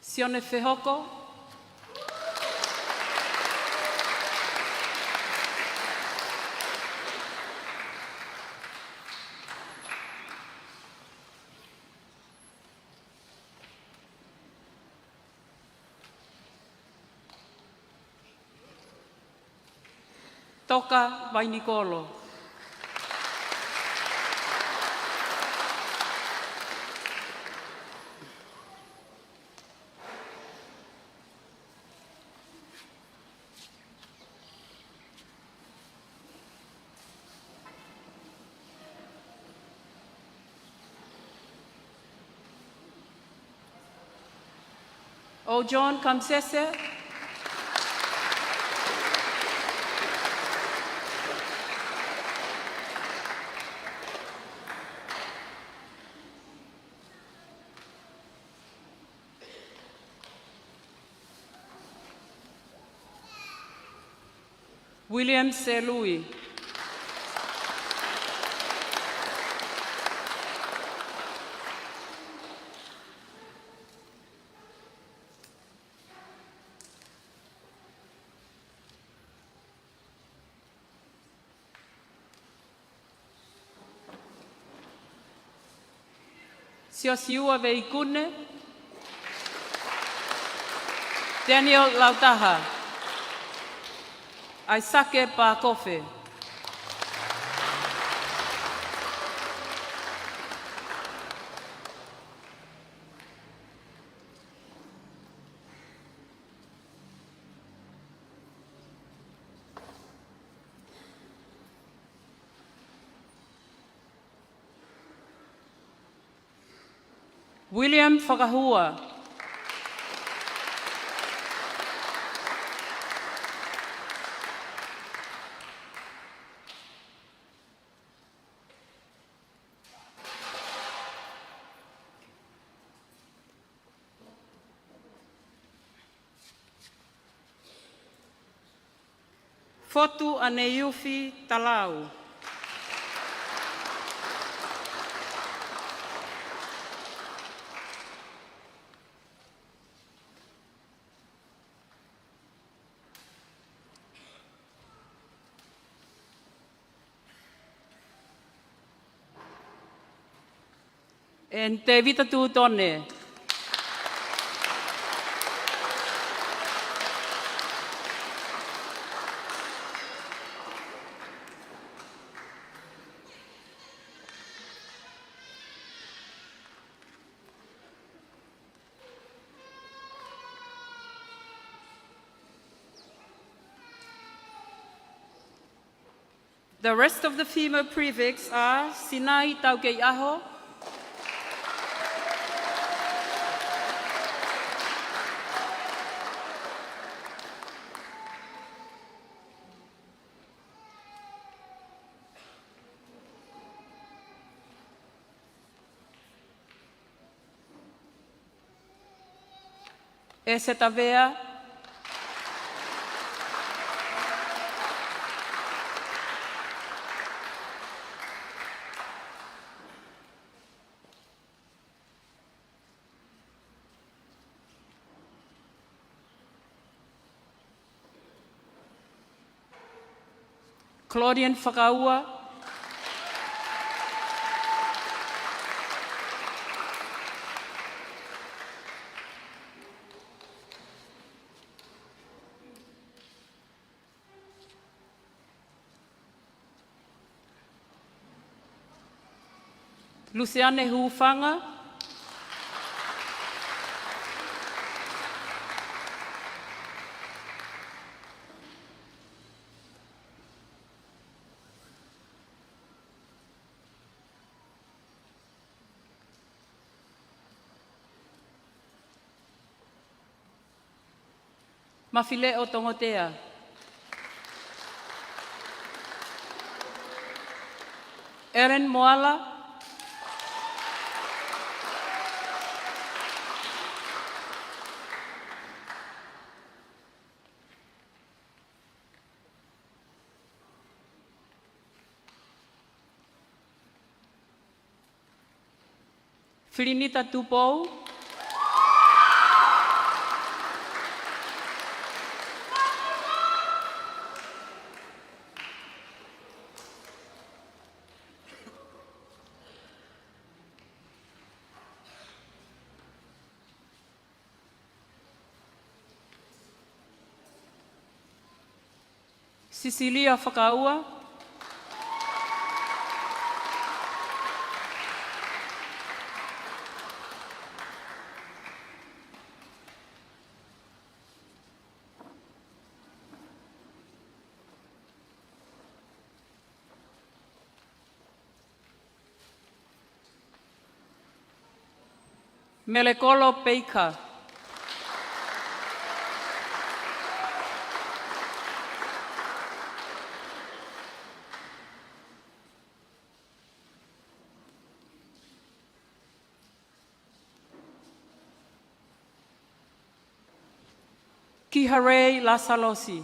Sione Fehoko. Toka Vainikolo. ʻO John Kamsese. William Selui. Siosiua Veikune, Daniel Lautaha, ʻAisake Pākofe. William Fakahua. Fotu ʻAneiufi Talau. And Tevita Tutone. The rest of the female prefects are Sinai Taukeiʻaho, ʻEsetavea. Claudian Fakaua. Lusiane Hufanga. Mafileʻo Tongotea. Ellen Moala. Filinita Tupou. Sisilia Fakaua. Melekolo Peika. Kiharei Lasalosi.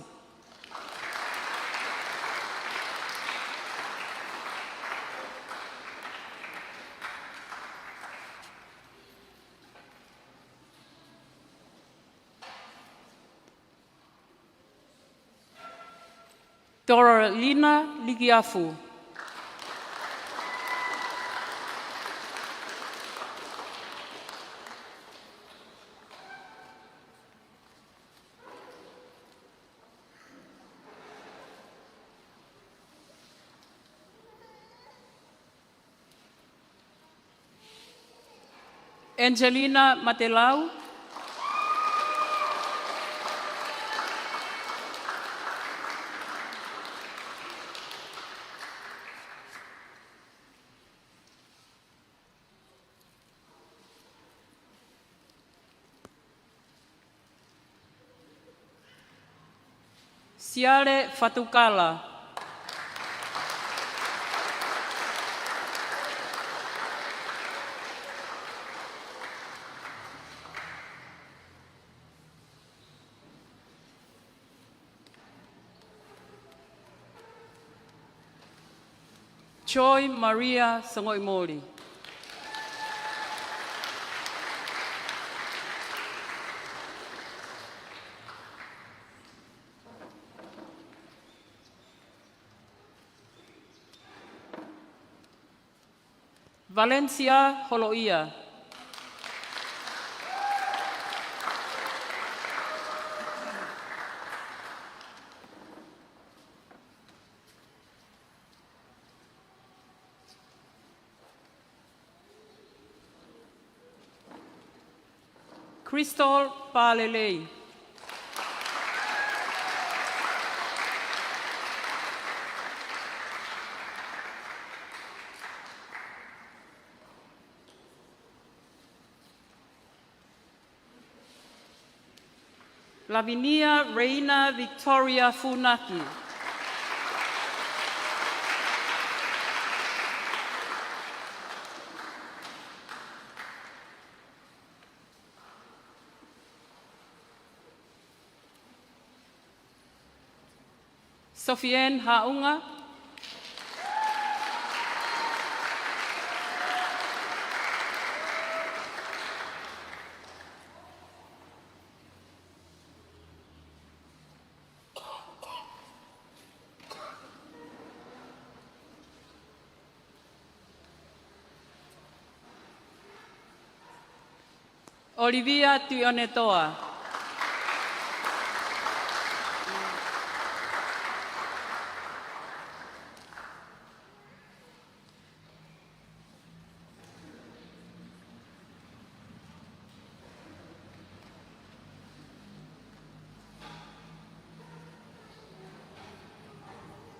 Doralina Likiafu. Angelina Matelau. Siale Fatukala. Joy Maria Songoimoli. Valencia Holoia. Crystal Palelei. Lavinia Reina Victoria Funaki. Sofiane Haunga. Olivia Tuionetoa.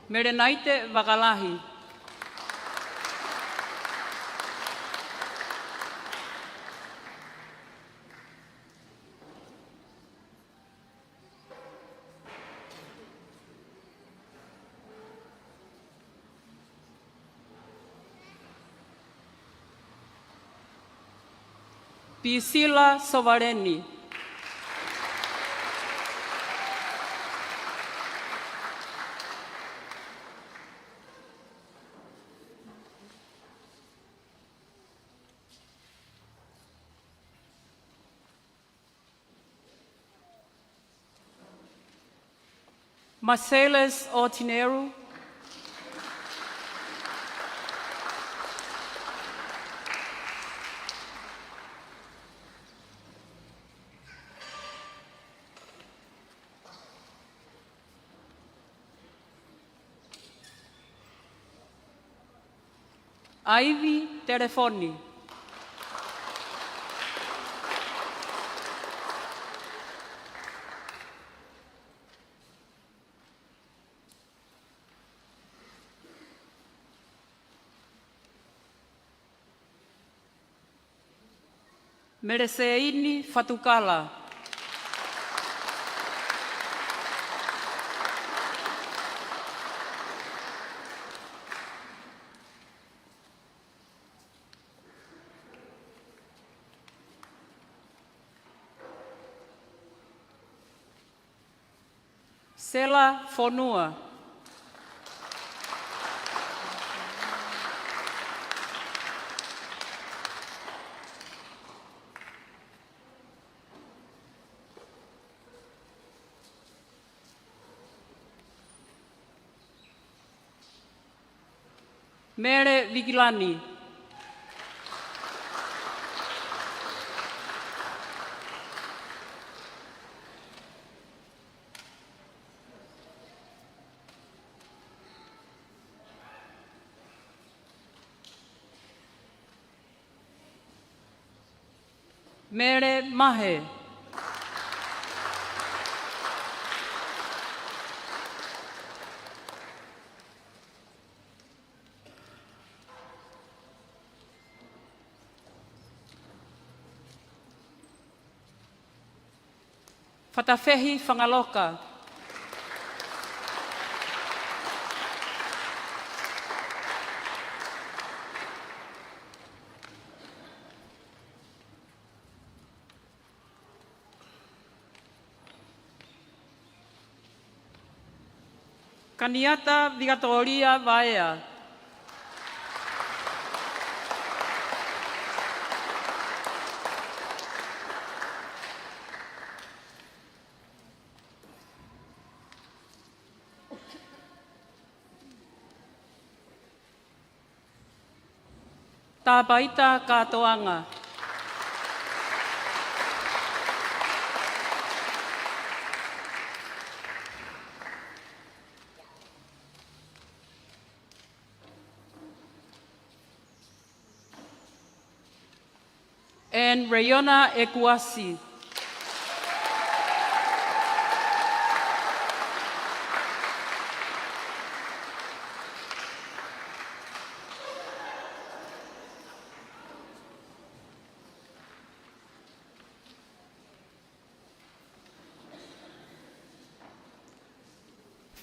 Melenaite Vakalahi. Pisila Sovaleni. Marcellus Otineru. Aivi Telefoni. Meleseini Fatukala. Sela Fonua. Mele Vikilani. Mele Mahe. Fatafehi Fangaloka. Kaniata Vikatolia Vaea. Tāpaita Katoanga. And Rayona Ekuasi.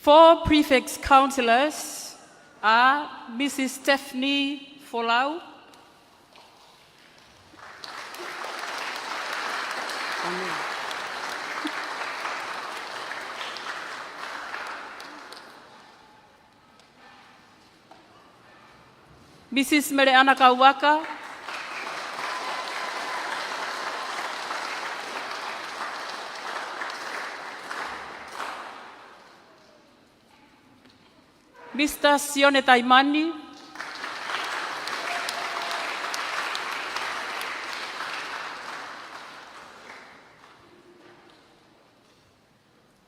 Four prefix councillors are Missus Stephanie Folau, Missus Meleana Kauaka, Mister Sione Taimani,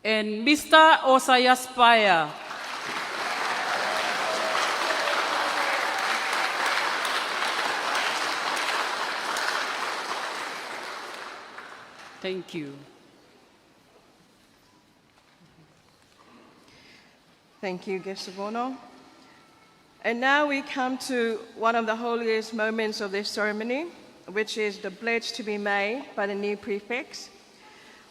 and Mister Osaias Paea. Thank you. Thank you, Guest of Honour. And now we come to one of the holiest moments of this ceremony, which is the pledge to be made by the new prefects.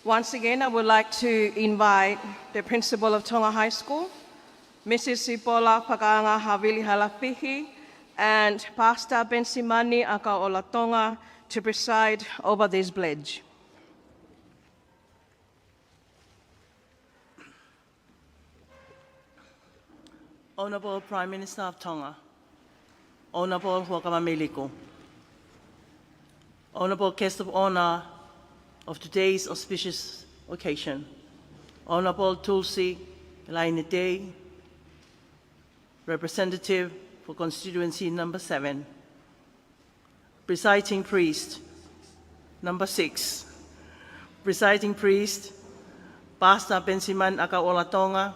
Once again, I would like to invite the Principal of Tonga High School, Missus Sipola Fakaanga Havili Halafihi, and Pastor Bensimani Akaola Tonga to preside over this pledge. Honourable Prime Minister of Tonga, Honourable Huʻakavameiliku, Honourable Guest of Honour of today's auspicious occasion, Honourable Tulsi Laine Tei, Representative for Constituency Number Seven, Presiding Priest, number six. Presiding Priest, Pastor Benjamin Akaola Tonga,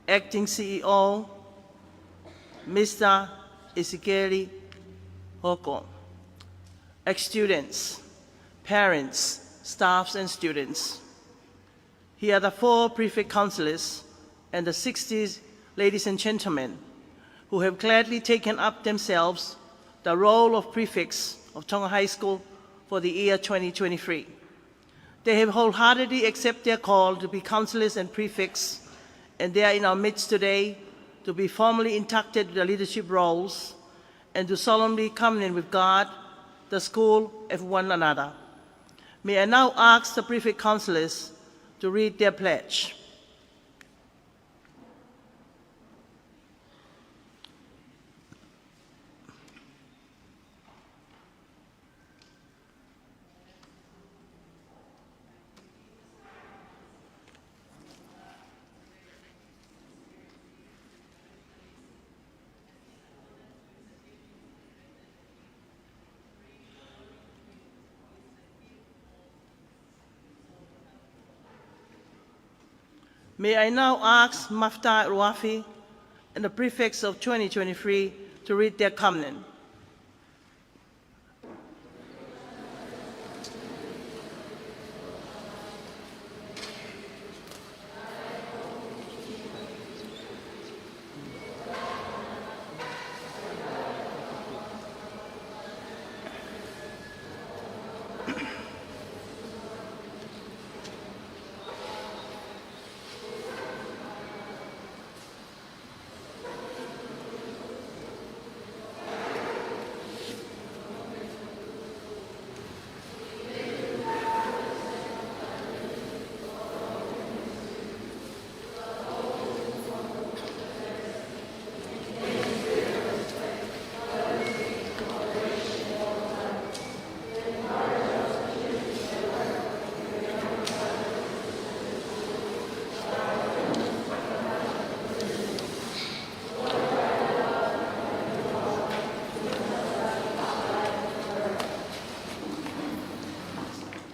Acting C E O, Mister Ezekieli Hoko. Ex-students, parents, staffs, and students. Here are the four prefect councillors and the sixty ladies and gentlemen who have gladly taken up themselves the role of prefects of Tonga High School for the year twenty twenty-three. They have wholeheartedly accepted their call to be councillors and prefects, and they are in our midst today to be formally inducted to the leadership roles and to solemnly covenant with God, the school, and one another. May I now ask the prefect councillors to read their pledge. May I now ask Mafita Ruafi and the prefects of twenty twenty-three to read their covenant.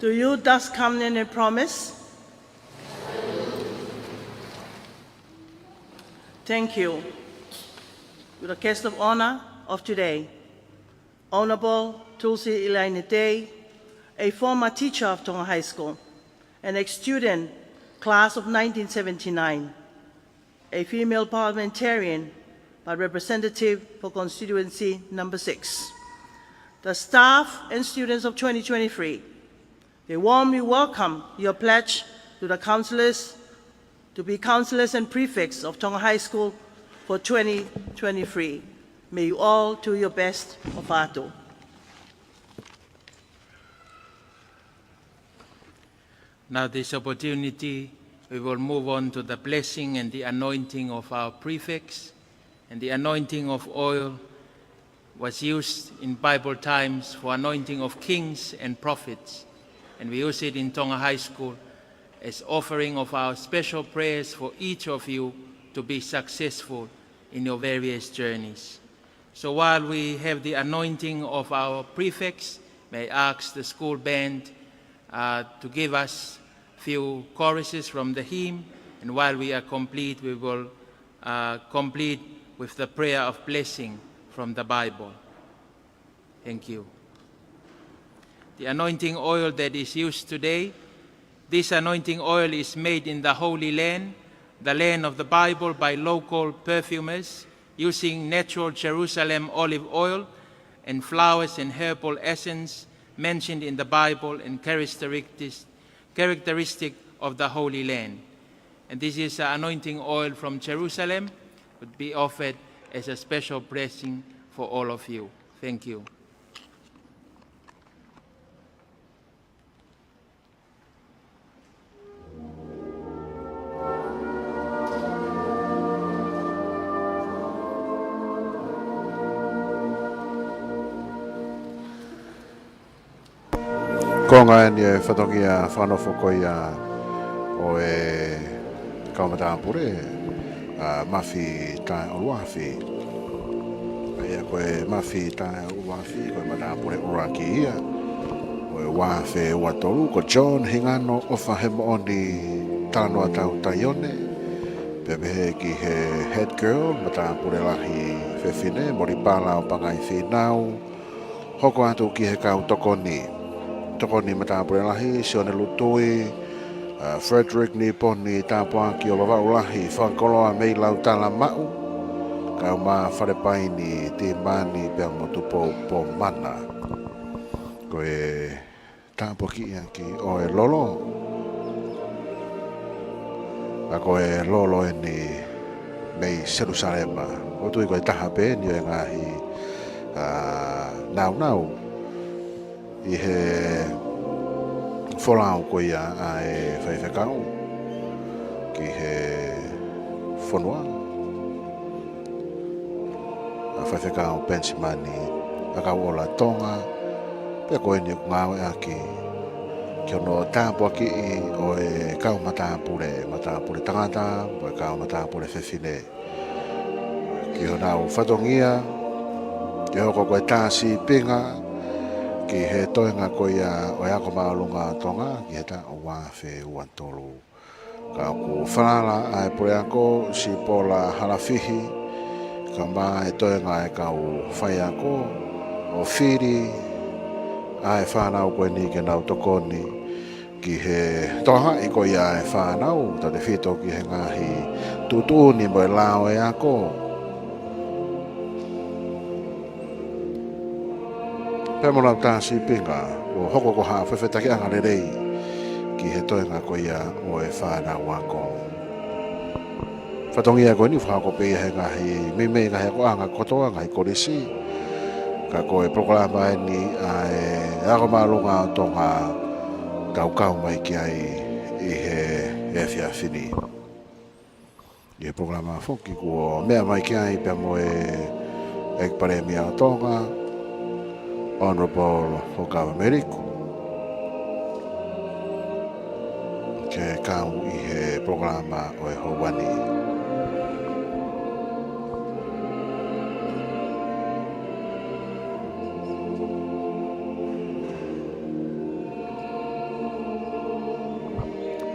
Do you thus covenant and promise? Thank you. With the guest of honor of today, Honorable Tulsi Ilaini Tei, a former teacher of Tonga High School, an ex-student, class of nineteen seventy-nine, a female parliamentarian, but representative for constituency number six. The staff and students of twenty twenty-three, they warmly welcome your pledge to the counselors, to be counselors and prefects of Tonga High School for twenty twenty-three. May you all do your best. ʻOfa atu. Now this opportunity, we will move on to the blessing and the anointing of our prefects. And the anointing of oil was used in Bible times for anointing of kings and prophets. And we use it in Tonga High School as offering of our special prayers for each of you to be successful in your various journeys. So while we have the anointing of our prefects, may I ask the school band, uh, to give us few choruses from the hymn, and while we are complete, we will, uh, complete with the prayer of blessing from the Bible. Thank you. The anointing oil that is used today, this anointing oil is made in the Holy Land, the land of the Bible, by local perfumers using natural Jerusalem olive oil and flowers and herbal essence mentioned in the Bible and characteristics, characteristic of the Holy Land. And this is an anointing oil from Jerusalem, would be offered as a special blessing for all of you. Thank you. Ko e ngaahi fatongia fakanofo ko ia ʻo e kau matāpule, ʻa Mafi Taʻeʻuluafi. ʻA ia ko e Mafi Taʻeʻuluafi, ko e matāpule ʻuluaki ia ʻo e ua afe ua tolu, ko John Hingano ʻOfahemoʻoni Talanoa Tautaione. Pea pehē ki he head girl, matāpule lahi fefine, Molipala ʻOpangaifīnau. Hoko atu ki he kau tokoni. Tokoni matāpule lahi, Sione Lutui, ʻa Frederick Niponi Tāpuaki ʻo Vavaʻu Lahi, fakakoloa mei Lautala Maʻu, kau mai Falepaini, Timani pea mo Tupou Pomana. Ko e tāpuakiʻi ʻaki ʻo e lolo. ʻA ko e lolo eni mei Selusalema. ʻOku ou tui ko e taha pē eni ʻo e ngaahi, ʻa, nāunau ʻi he folau ko ia ʻa e faifekau ki he fonua, ʻa Faifekau Penisimani ʻAkauʻola Tonga, pea ko eni ʻoku ngāueʻaki ki hono tāpuakiʻi ʻo e kau matāpule, matāpule tangata, mo e kau matāpule fefine, ki honau fatongia ke hoko ko e tā sīpinga ki he toenga ko ia ʻo e Ako Māʻolunga ʻo Tonga ki he taʻu ua afe ua tolu. Ka ʻoku falala ʻa e puleako, Sipola Halafihi, kae ʻumaʻā e toenga ʻo e kau faiako, ʻo fili ʻa e fānau ko eni ke nau tokoni ki he tokangaʻi ko ia ʻa e fānau, tautefito ki he ngaahi tuʻutuʻuni mo e lao ʻo e ako. Pea mo ʻenau tā sīpinga, ʻo hoko ko ha fefetakiʻanga lelei ki he toenga ko ia ʻo e fānau ako. Fatongia ko eni ʻoku fakahoko pē ia he ngaahi meimei ngaahi akoʻanga kotoa, ngaahi kolisi. Ka ko e polokalama eni ʻa e Ako Māʻolunga ʻo Tonga, tau kau mai ki ai ʻi he efiafi ni. ʻI he polokalama foki kuo meʻa mai ki ai pea mo e ʻEiki Palēmia ʻo Tonga, Honourable Huʻakavameiliku, ke kau ʻi he polokalama ʻo e houa ni.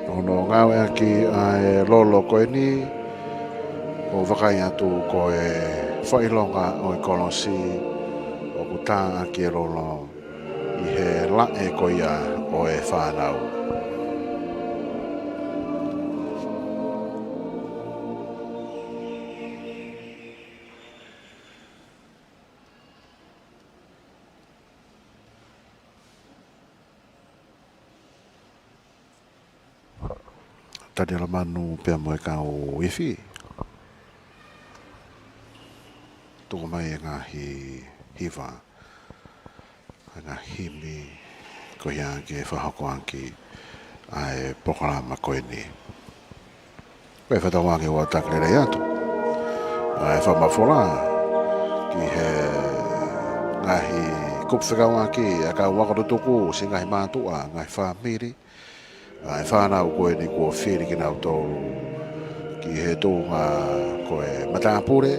Hono ngāueʻaki ʻa e lolo ko eni, ʻoku vakai atu ko e fakaʻilonga ʻo e kolosi, ʻoku tā ʻaki e lolo ʻi he laʻe ko ia ʻo e fānau. Taniela Manu pea mo e kau ifi. Tuku mai e ngaahi hiva, e ngaahi himi, ko ia ke fakahoko ʻaki ʻa e polokalama ko eni. Ko e fakatauange ʻoku ou taki lelei atu ʻa e fakamafola ki he ngaahi kupu fekauʻaki ʻa e kau ako tutuku, siʻi ngaahi mātuʻa, ngaahi fāmili, ʻa e fānau ko eni kuo fili kinautolu ki he tuʻunga ko e matāpule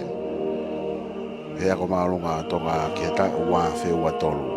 he Ako Māʻolunga ʻo Tonga ki he taʻu ua afe ua tolu.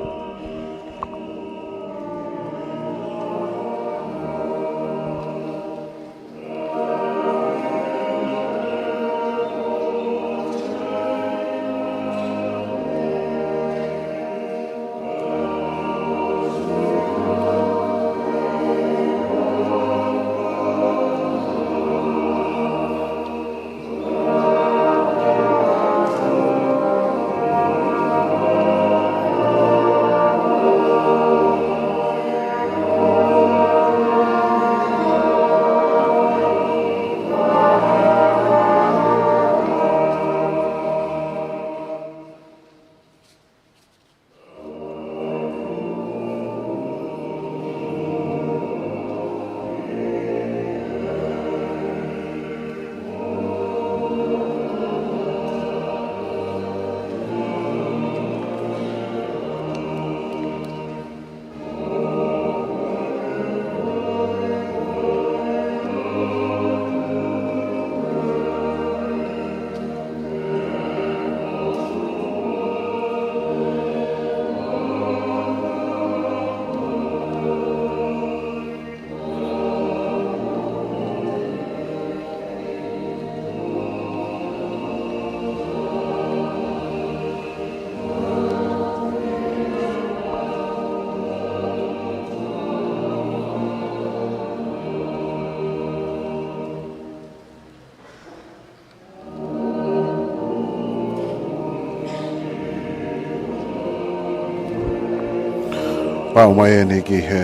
Pau mai eni ki he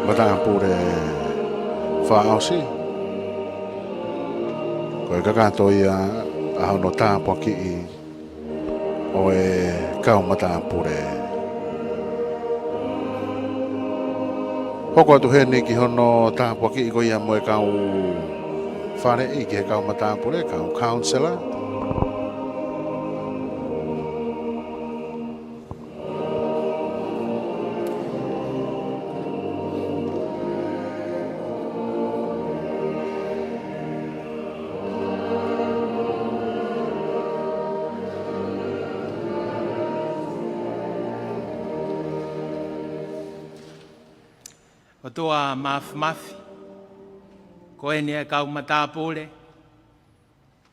matāpule fakaʻosi. Ko e kakato ia ʻa hono tāpuakiʻi ʻo e kau matāpule. Hoko atu heni ki hono tāpuakiʻi ko ia mo e kau faleʻi ki he kau matāpule, kau counselor. ʻOtua Māfimafi, Ko eni ʻa e kau matāpule,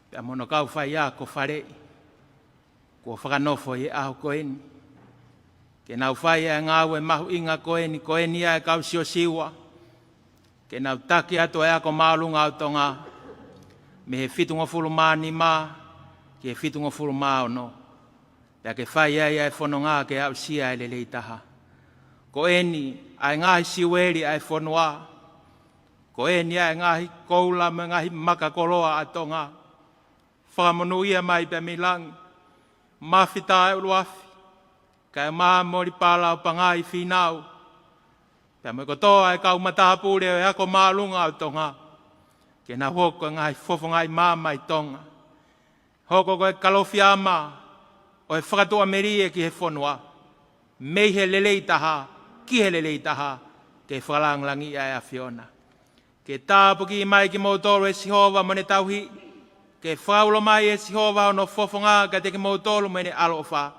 pea mo hono kau faiako faleʻi, kuo fakanofo ʻi he ʻaho ko eni. Ke nau fai ʻa e ngāue mahuʻinga ko eni, ko eni ʻa e kau siosiua. Ke nau taki atu ʻa e ako māʻolunga ʻo Tonga, mei he fitungofulu mā nima, ki he fitungofulu mā ono. Pea ke fai ai ʻa e fononga ke aʻusia ʻa e lelei taha. Ko eni ʻa e ngaahi siueli ʻa e fonua. Ko eni ʻa e ngaahi koula mo e ngaahi maka koloa ʻa Tonga. Fakamonūʻia mai pea mei langi. Mafita ʻa e ʻuluafi. Kae ʻumaʻā Molipala ʻo Pangai Fīnau. Pea mo e kotoa ʻa e kau matāpule ʻo e ako māʻolunga ʻo Tonga. Ke nau hoko ko e ngaahi fofongaʻi maama ʻi Tonga. Hoko ko e kalofiama ʻo e fakatuʻamelie ki he fonua. Mei he lelei taha, ki he lelei taha, ke fakalāngilangiʻi ʻa e ʻAfiona. Ke tāpuakiʻi mai kimoutolu ʻe Sihova mo ʻene tauhi. Ke fakaulo mai ʻe Sihova hono fofonga kiate kimoutolu mo ʻene ʻaloʻofa.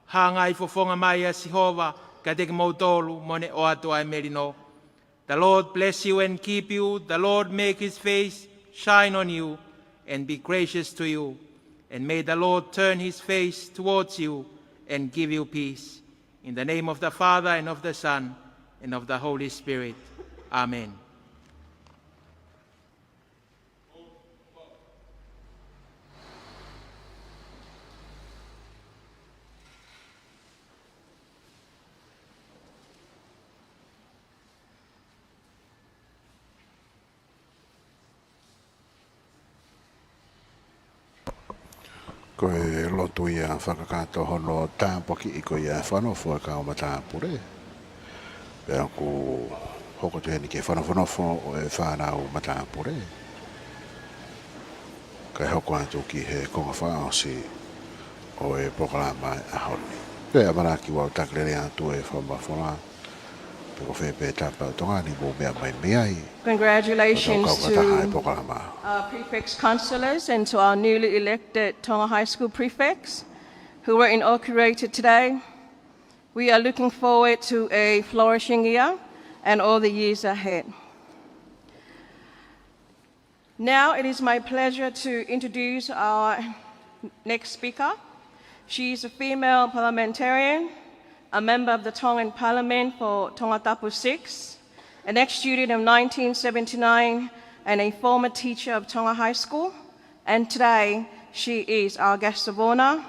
Hangai fofonga mai ʻa Sihova kiate kimoutolu mo ʻene ʻoatu ʻa e melino. The Lord bless you and keep you. The Lord make his face shine on you and be gracious to you. And may the Lord turn his face towards you and give you peace. In the name of the Father, and of the Son, and of the Holy Spirit. Amen. Ko e lotu ia fakakakato hono tāpuakiʻi ko ia e fakanofo ʻa e kau matāpule. Pea ʻoku hoko atu heni ki he fakanofonofo ʻo e fānau matāpule. Kae hoko atu ki he konga fakaʻosi ʻo e polokalama ʻo e ʻaho ni. Pea ʻamanaki ʻoku ou taki lelei atu e fakamafola. Pe ko fē pē tapa ʻo Tonga ni mou meʻa mai mei ai. Congratulations to our prefects, councillors, and to our newly elected Tonga High School prefects who were inaugurated today. We are looking forward to a flourishing year and all the years ahead. Now it is my pleasure to introduce our next speaker. She is a female parliamentarian, a member of the Tongan Parliament for Tongatapu six, an ex-student of nineteen seventy-nine and a former teacher of Tonga High School. And today, she is our guest of honour.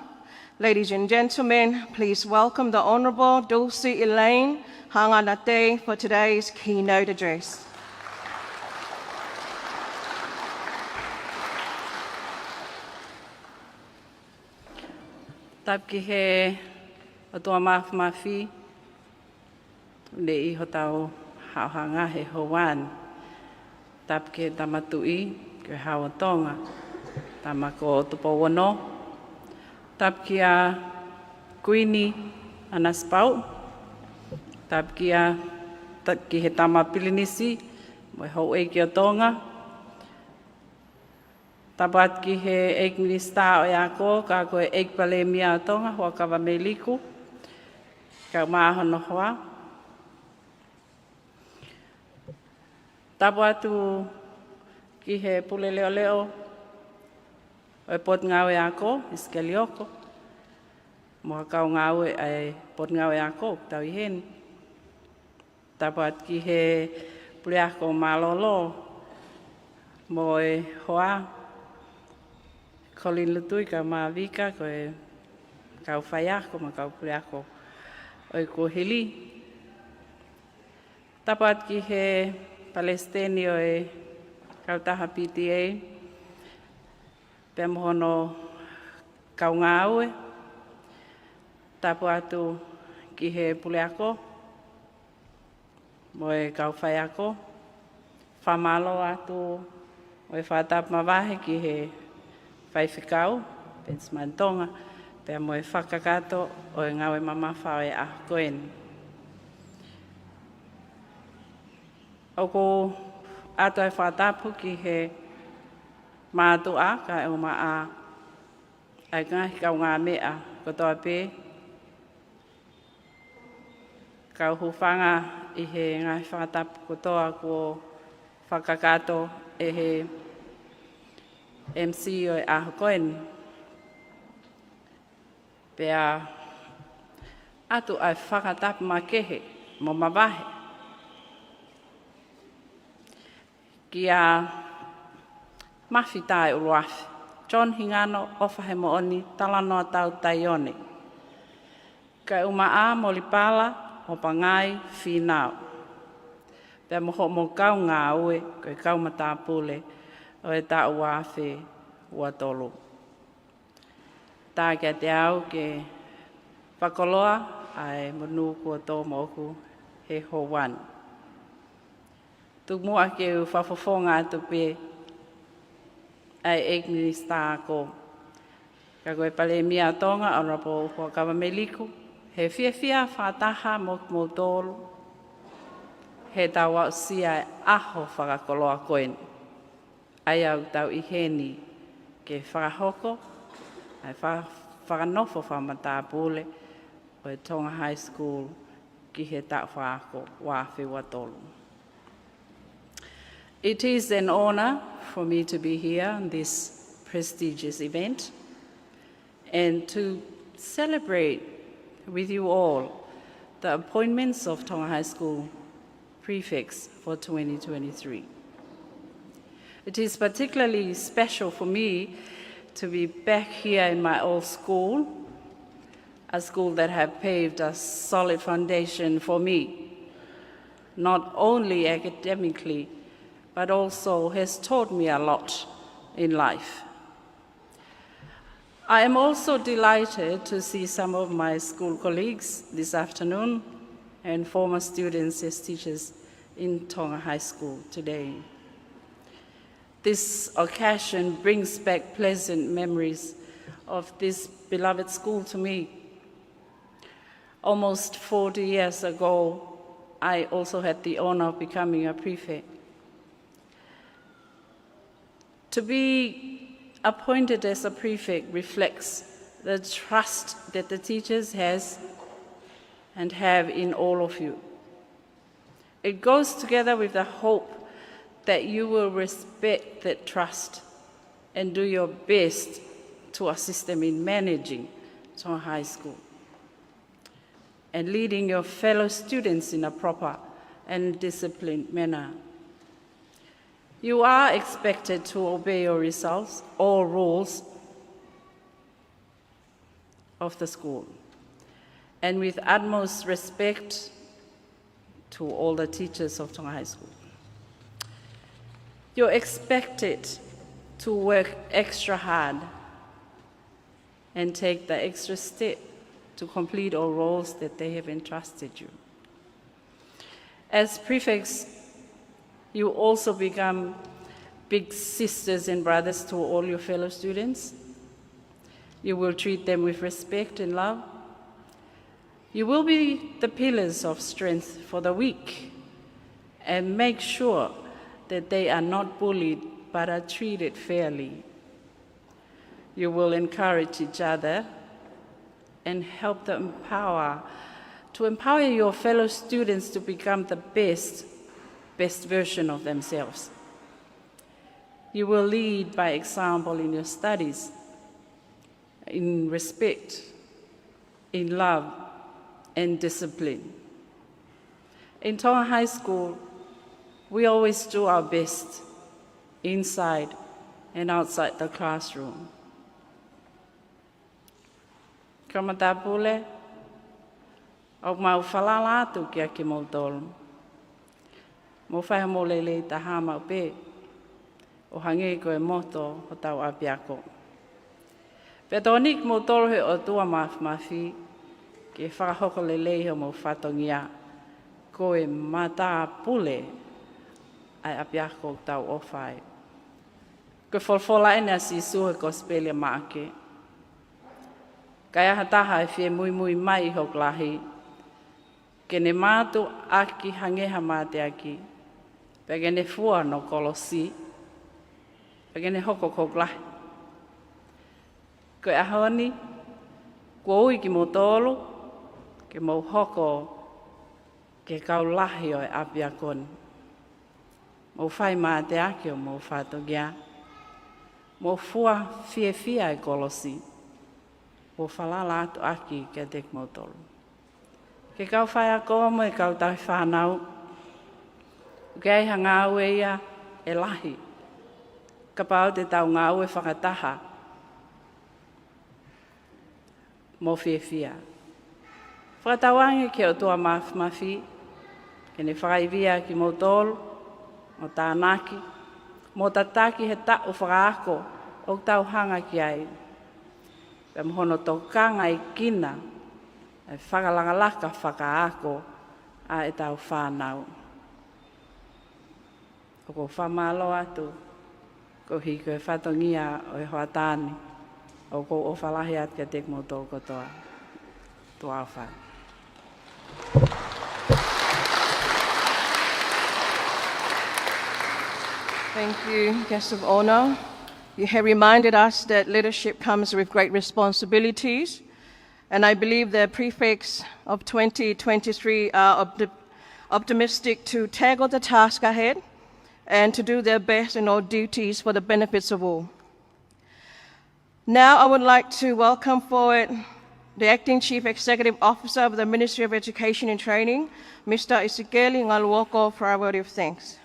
Ladies and gentlemen, please welcome the Honourable Dulcie Elaine Hanganatei for today's keynote address. Tapu ki he ʻOtua Māfimafi, ʻoku ne ʻi hotau haʻohaʻa he houa ni. Tapu ki he Tama Tuʻi, ki he Hau ʻo Tonga, Tama ko Tupou Ono. Tapu kia Kuini ʻAna Sipauʻu. Tapu kia, ta-, ki he Tama Pilinisi, mo e Houʻeiki ʻo Tonga. Tapu atu ki he ʻEiki Minisitā ʻo e Ako, ka ko e ʻEiki Palēmia ʻo Tonga, Huʻakavameiliku, kae ʻumaʻā hono hoa. Tapu atu ki he Pule Leʻoleʻo ʻo e Potungāue Ako, ʻIsikeli ʻOko, mo e kau ngāue ʻa e Potungāue Ako ʻoku tau ʻi heni. Tapu atu ki he Puleako Mālōlō mo e hoa, Colin Lutui kae ʻumaʻā Vika, ko e kau faiako mo e kau puleako ʻo e kuohili. Tapu atu ki he Palesiteni ʻo e Kautaha P T A, pea mo hono kau ngāue. Tapu atu ki he Puleako mo e kau faiako. Fakamālō atu mo e fakatapu mavahe ki he Faifekau, Penisimani Tonga, pea mo e fakakakato ʻo e ngāue mamafa ʻo e ʻaho ko eni. ʻOku ʻoatu ʻa e fakatapu ki he mātuʻa kae ʻumaʻā ʻa e ngaahi kaungāmeʻa kotoa pē. Kau hūfanga ʻi he ngaahi fakatapu kotoa kuo Fakakakato ʻe he M C ʻo e ʻaho ko eni. Pea ʻoatu ʻa e fakatapu makehe mo mavahe kia Mafi Taeʻuluafe, John Hingano, ʻOfa Hemoʻoni, Talanoa Tautaione, Kaeʻumaʻā Molipala, Hopangai Fīnau, pea mo hoʻomou kaungāue ko e kau matāpule ʻo e taʻu ua afe ua tolu. Tā kiate au ke fakakoloa ʻa e monū kuo tō moʻoku he houa ni. Tuku muʻa ke u fakafofonga atu pē ʻa e ʻEiki Minisitā ako, ka ko e Palēmia ʻo Tonga, Honourable Huʻakavameiliku, he fiefia fakataha mo kimoutolu heʻetau aʻusia e ʻaho fakakoloa ko eni. ʻA ia ʻoku tau ʻi heni ke fakahoko ʻa e fa-, fakanofo fakamatāpule ʻo e Tonga High School ki he taʻu fakaako ua afe ua tolu. It is an honor for me to be here on this prestigious event and to celebrate with you all the appointments of Tonga High School prefects for twenty twenty-three. It is particularly special for me to be back here in my old school, a school that have paved a solid foundation for me, not only academically, but also has taught me a lot in life. I am also delighted to see some of my school colleagues this afternoon and former students as teachers in Tonga High School today. This occasion brings back pleasant memories of this beloved school to me. Almost forty years ago, I also had the honor of becoming a prefect. To be appointed as a prefect reflects the trust that the teachers has and have in all of you. It goes together with the hope that you will respect that trust and do your best to assist them in managing Tonga High School and leading your fellow students in a proper and disciplined manner. You are expected to obey your results, all rules of the school, and with utmost respect to all the teachers of Tonga High School. You're expected to work extra hard and take the extra step to complete all roles that they have entrusted you. As prefects, you also become big sisters and brothers to all your fellow students. You will treat them with respect and love. You will be the pillars of strength for the weak and make sure that they are not bullied but are treated fairly. You will encourage each other and help them empower, to empower your fellow students to become the best, best version of themselves. You will lead by example in your studies, in respect, in love, and discipline. In Tonga High School, we always do our best inside and outside the classroom. Kau matāpule, ʻoku mau falala atu kia kimoutolu. Mou fai hoʻomou lelei taha maʻu pē, ʻo hangē ko e moto hotau ʻapiako. Pea tokoniʻi kimoutolu ʻe he ʻOtua Māfimafi ke fakahoko lelei hoʻomou fatongia ko e matāpule ʻa e ʻapiako ʻoku tau ʻofa ai. Ko e folofola eni ʻa Sīsū he Kosipeli ʻa Maʻake: Ka ai ha taha ʻe fie muimui mai ʻi hoku lahi, ke ne mātuʻaki hangē ha mateaki, pea ke ne fua hono kolosi, pea ke ne hoko ko hoku lahi. Ko e ʻaho ni, kuo ui kimoutolu ke mou hoko ko e kau lahi ʻo e ʻapiako ni. Mou fai mateaki ʻo mou fatongia. Mou fua fiefia e kolosi. Mou falala atu ʻaki kiate kimoutolu. Ke kau faiako mo e kau tauhi fānau. ʻOku ʻi ai ha ngāue ia ʻe lahi. Kapau te tau ngāue fakataha. Mou fiefia. Fakatauange ki he ʻOtua Māfimafi, ke ne fakaivia kimoutolu, mo tānaki, mo tataki he taʻu fakaako ʻoku tau hanga ki ai. Pea mo hono tokangaekina, e fakalakalaka fakaako ʻa e tau fānau. ʻOku ou fakamālō atu, koeʻuhi ko e fatongia ʻo e hoʻatā ni, ʻoku ou ʻofa lahi atu kiate kimoutolu kotoa. Tuʻa ʻofa. Thank you, Guest of Honour. You have reminded us that leadership comes with great responsibilities. And I believe the prefix of twenty twenty-three are opti-, optimistic to tackle the task ahead and to do their best in all duties for the benefits of all. Now I would like to welcome forward the Acting Chief Executive Officer of the Ministry of Education and Training, Mister Isikeli Ngaluoko, for a word of thanks.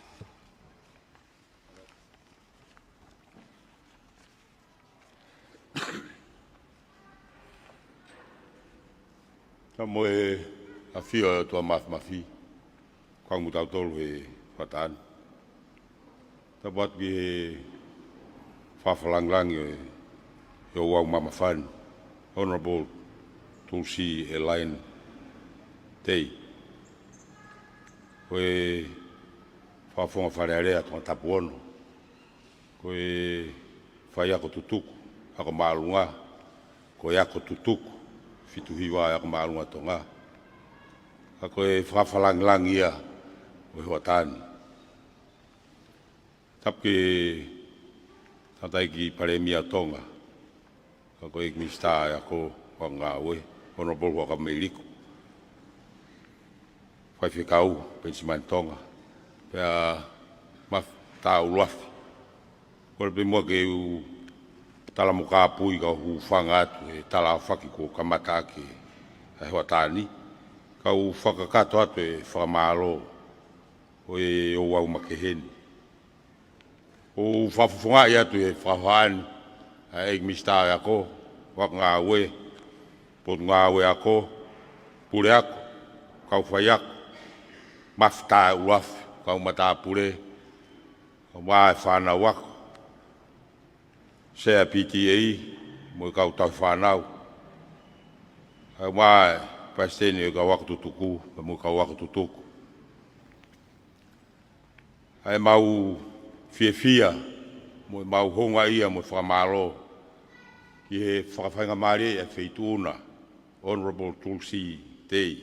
Ka mo e ʻafio ʻa e ʻOtua Māfimafi, kau mo tautolu he hoʻatā ni. Tapu atu ki he fakafakalāngilangi ʻo e, ʻe ouau mamafa ni, Honourable Tulisi Elaine Tei. Ko e Fakafofonga Fale Alea Tongatapu Ono. Ko e faiako tutuku, ako māʻolunga, ko e ako tutuku, fitu hiva ako māʻolunga Tonga. Ka ko e fakafakalāngilangi ia ʻo e hoʻatā ni. Tapu ki he Tangataʻeiki Palēmia Tonga, ka ko e ʻEiki Minisitā ʻo e Ako mo e Ngāue, Honourable Huʻakavameiliku. Faifekau Penisimani Tonga, pea Mafi Taʻuluafi. Kole pē muʻa ke u tala mo kāpui ka u hūfanga atu he tala ʻaofaki kuo kamata ʻaki ʻa e hoʻatā ni. Ka u fakakakato atu e fakamālō ʻo e ouau makehe ni. ʻOku ou fakafofongaʻi atu he fakahohaʻa ni ʻa e ʻEiki Minisitā ʻo e Ako, Ako mo e Ngāue, Potungāue Ako, Puleako, kau faiako, Mafi Taʻuluafi, kau matāpule, kau mo e fānau ako, Sea P T A, mo e kau tauhi fānau, kau mo e palesiteni ʻo e kau ako tutuku, mo e kau ako tutuku. ʻA e mau fiefia, mo e mau houngaʻia, mo e fakamālō ki he fakafaingamālie ʻa e Feituʻu na, Honourable Tulisi Tei,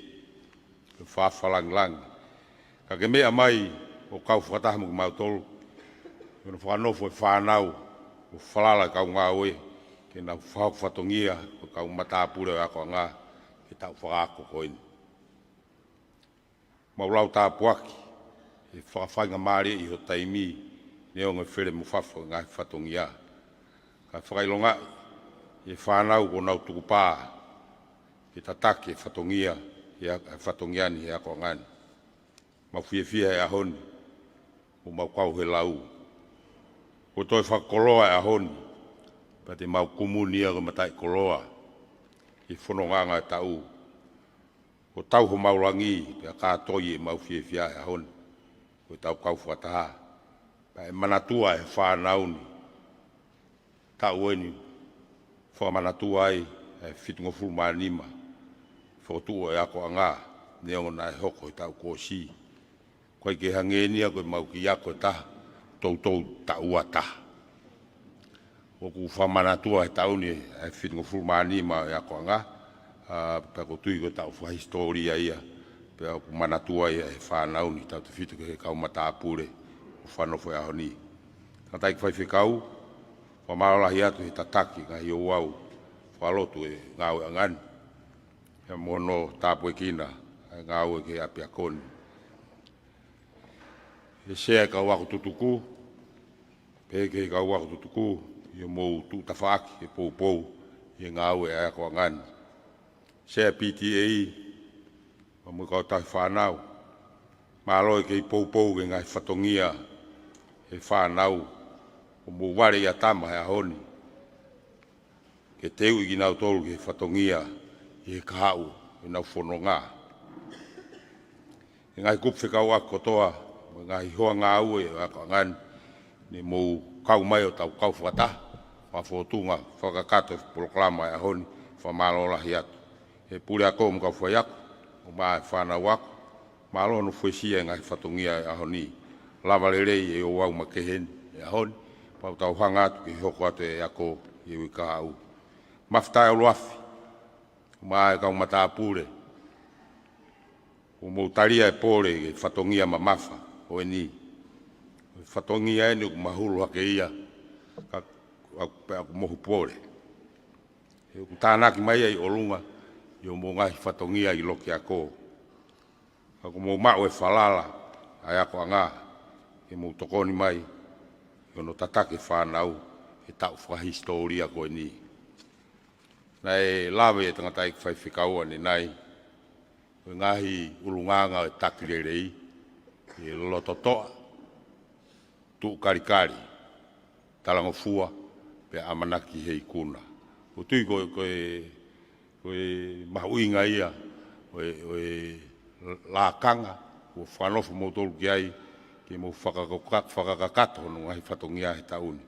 ke fakafakalāngilangi. Ka ke meʻa mai ʻo kau fakataha mo kimautolu, ʻo na fakanofo e fānau, ʻo falala e kau ngāue, ke nau fakahoko fatongia, ko e kau matāpule ʻo e akoʻanga, ke tau fakaako ko eni. Mau lau tāpuaki, he fakafaingamālie ʻi ho taimi, neongo e fele mo fafo e ngaahi fatongia. Ka fakaʻilongaʻi, he fānau kuo nau tukupā, ke tataki e fatongia, he a-, fatongia ni he akoʻanga ni. Mau fiefia he ʻaho ni, ʻo mau kau he lau. Kuo toe fakakoloa e ʻaho ni, pea te mau kumuni ia ko e mataʻikoloa, he fonongaʻanga e taʻu. Kuo tau homau langi, pea kātoi e mau fiefia he ʻaho ni, ko e tau kau fakataha. Pea ʻe manatua e fānau ni, taʻu eni, fakamanatua ai e fitungofulu mā nima, fokotuʻu e akoʻanga, neongo naʻe hoko he taʻu kuo ʻosi. Ko e ke hangē ni ia ko e mau kiʻi ako ʻe taha, toutou taʻu ʻe taha. ʻOku fakamanatua he taʻu ni e fitungofulu mā nima e akoʻanga, ʻa, pea ʻoku ou tui ko e taʻu fakahisitōlia ia, pea ʻoku manatua ia he fānau ni tautefito ki he kau matāpule, ʻoku fakanofo he ʻaho ni. Tangataʻeiki Faifekau, fakamālō lahi atu he tataki ngaahi ouau fakalotu e ngāueʻanga ni. Pea mo hono tāpuekina, ʻa e ngāue ki he ʻapiako ni. He Sea e kau ako tutuku, pehē ki he kau ako tutuku, ʻi hoʻomou tuʻu tafaʻaki he poupou ʻi he ngāue ʻa e akoʻanga ni. Sea P T A, pea mo e kau tauhi fānau, mālō e kei poupou ki he ngaahi fatongia ʻa e fānau, ʻoku mou vale ʻi ʻatama he ʻaho ni ke teuʻi kinautolu ki he fatongia ʻi he kahaʻu ʻenau fononga. He ngaahi kupu fekauʻaki kotoa, mo e ngaahi hoa ngāue ʻo e akoʻanga ni, ne mou kau mai ʻo tau kau fakataha, fakafōtunga, fakakakato e polokalama ʻo e ʻaho ni, fakamālō lahi atu. He puleako mo e kau faiako, ʻumaʻā e fānau ako, mālō hono fuesia e ngaahi fatongia ʻo e ʻaho ni. Lava lelei e ouau makehe ni ʻo e ʻaho ni, pea tau hanga atu ki he hoko atu e ako ʻi he uike kahaʻu. Mafutaʻi ʻuluafi, ʻumaʻā e kau matāpule, ʻoku mou talia e pole ki he fatongia mamafa ko eni. Ko e fatongia eni ʻoku mahulu hake ia, ka, ka, pea ʻoku mohu pole. He ʻoku tānaki mai ia ʻi ʻolunga ʻi hoʻomou ngaahi fatongia ʻi loki ako. Ka ʻoku mou maʻu e falala ʻa e akoʻanga ke mou tokoni mai ʻi hono tataki e fānau he taʻu fakahisitōlia ko eni. Naʻe lave e tangataʻeiki faifekau ʻanenai, ko e ngaahi ʻulungaanga ʻo e taki lelei, ʻi he loto toʻa, tuʻu kalikali, talangofua, pea ʻamanaki he ikuna. ʻOku ou tui ko, ko e, ko e mahuʻinga ia ʻo e, ʻo e lakanga kuo fakanofo moutolu ki ai, ke mou fakaka-, fakakakato hono ngaahi fatongia he taʻu ni.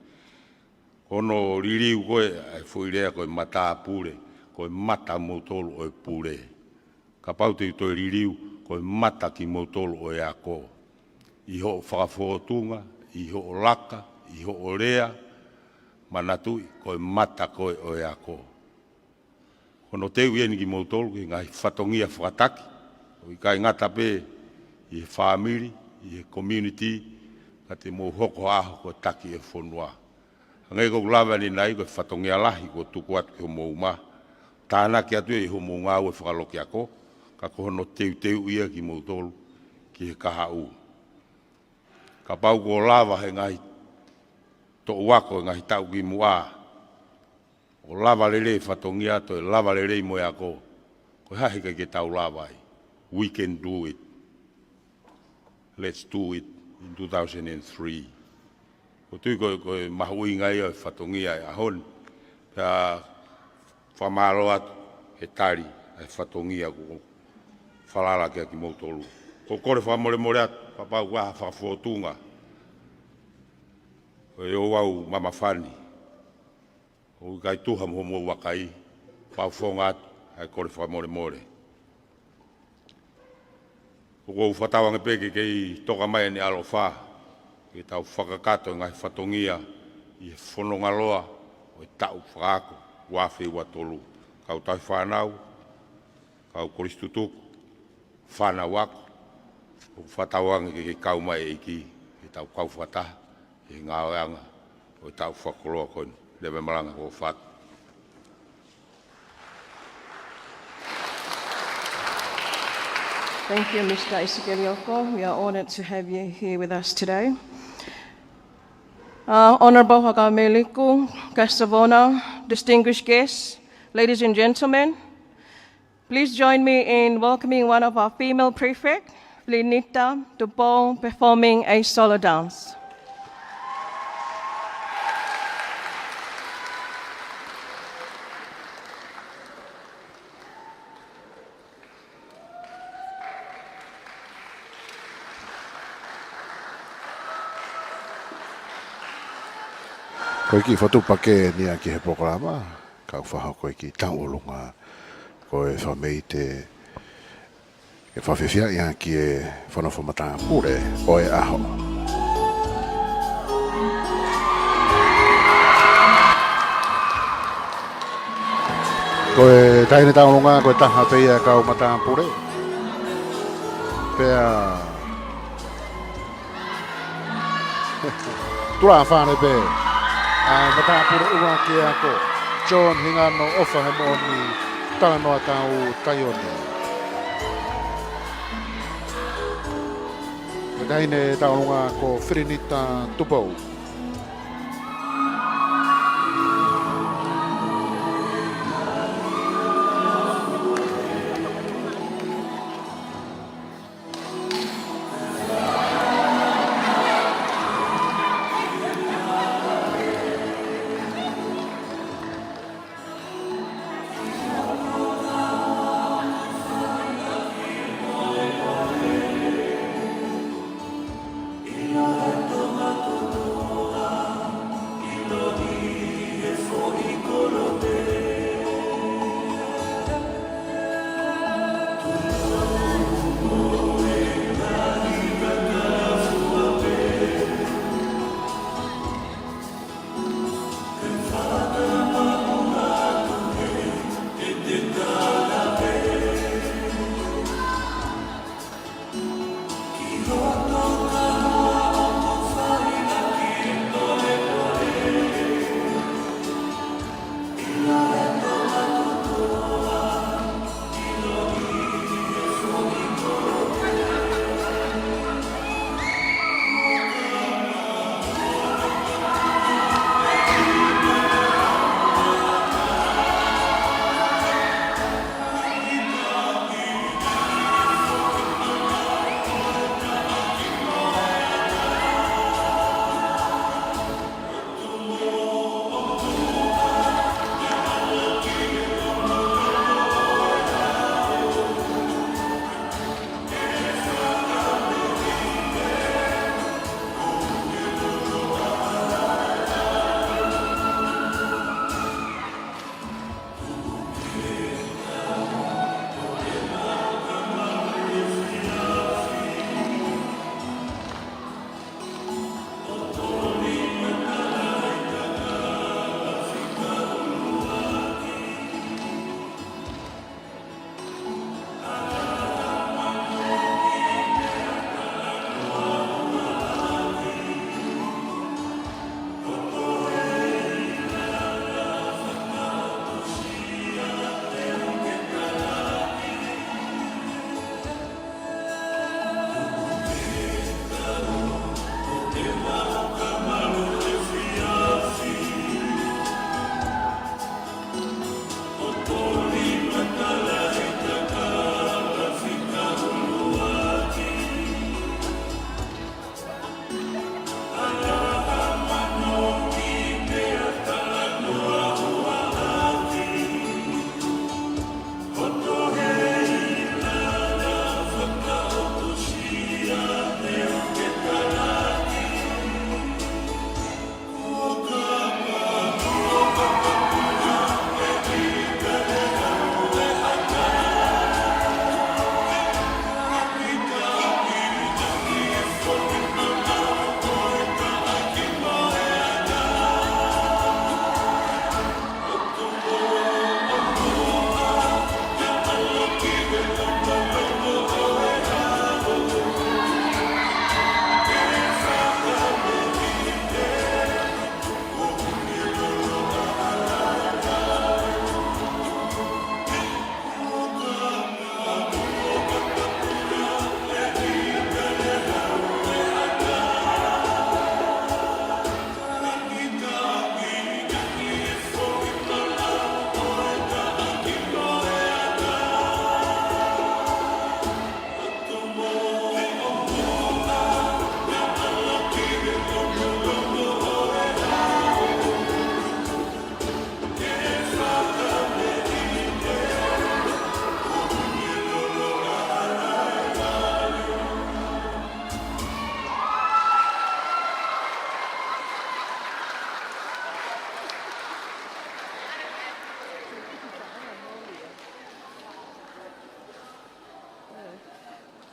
Ko hono liliu ko ē ʻa e foʻi lea ko e matāpule, ko e mata moutolu ʻo e pule. Kapau te u toe liliu, ko e mata kimoutolu ʻo e ako. ʻI hoʻo fakafōtunga, ʻi hoʻo laka, ʻi hoʻo lea, manatuʻi, ko e mata koe ʻo e ako. Ko hono teuʻi eni kimoutolu ki he ngaahi fatongia fakataki, ʻo ʻikai ngata pē ʻi he fāmili, ʻi he community, ka te mou hoko ʻaho ko e taki e fonua. Hangē ko ʻeku lave ʻanenai, ko e fatongia lahi kuo tuku atu ki homou uma, tānaki atu ia ʻi hoʻomou ngāue fakalokiako, ka ko hono teuteuʻi ia kimoutolu ki he kahaʻu. Kapau kuo lava he ngaahi toʻu ako he ngaahi taʻu kimuʻa, ʻo lava lelei e fatongia, toe lava lelei mo e ako, ko e hā ʻe ʻikai ke tau lava ai? We can do it. Let's do it in two thousand and three. ʻOku ou tui ko, ko e mahuʻinga ia ʻo e fatongia ʻo e ʻaho ni. Pea fakamālō atu he tali ʻa e fatongia kuo falala ki ai kimoutolu. ʻOku ou kole fakamolemole atu, kapau ʻoku ʻi ai ha fakafōtunga ʻo e ouau mamafa ni ʻoku ʻikai tuha mo hoʻomou vakai, fakafofonga atu ʻa e kole fakamolemole. ʻOku ou fakatauange pē ke kei toka mai ʻene ʻaloʻofa, ke tau fakakakato e ngaahi fatongia ʻi he fononga loa ʻo e taʻu fakaako ua afe ua tolu. Kau tauhi fānau, kau kolisi tutuku, fānau ako, ʻoku ou fakatauange ke kei kau mai e ʻEiki, ke tau kau fakataha ʻi he ngāueʻanga ʻo e taʻu fakakoloa ko eni. Lea mo e malanga, ʻofa atu. Thank you, Mister Isikelioko. We are honored to have you here with us today. Uh, Honorable Hakameliku, guests of honor, distinguished guests, ladies and gentlemen, please join me in welcoming one of our female prefect, Linita Tupou, performing a solo dance. Ko e kiʻi fokotuʻu pē eni ia ki he polokalama, kau fakahoko e kiʻi tauʻolunga ko e fakameʻite, ke fakafiefia ia ki he fānau fakamatapule ʻo e ʻaho. Ko e taʻahine tauʻolunga, ko e taha pē ia kau matapule. Pea tula fale pē ʻa e matapule ʻuluaki ako, John Hingano ʻOfahemoʻoni, Talanoatau, Taione. Taʻahine tauʻolunga ko Filinita Tupou.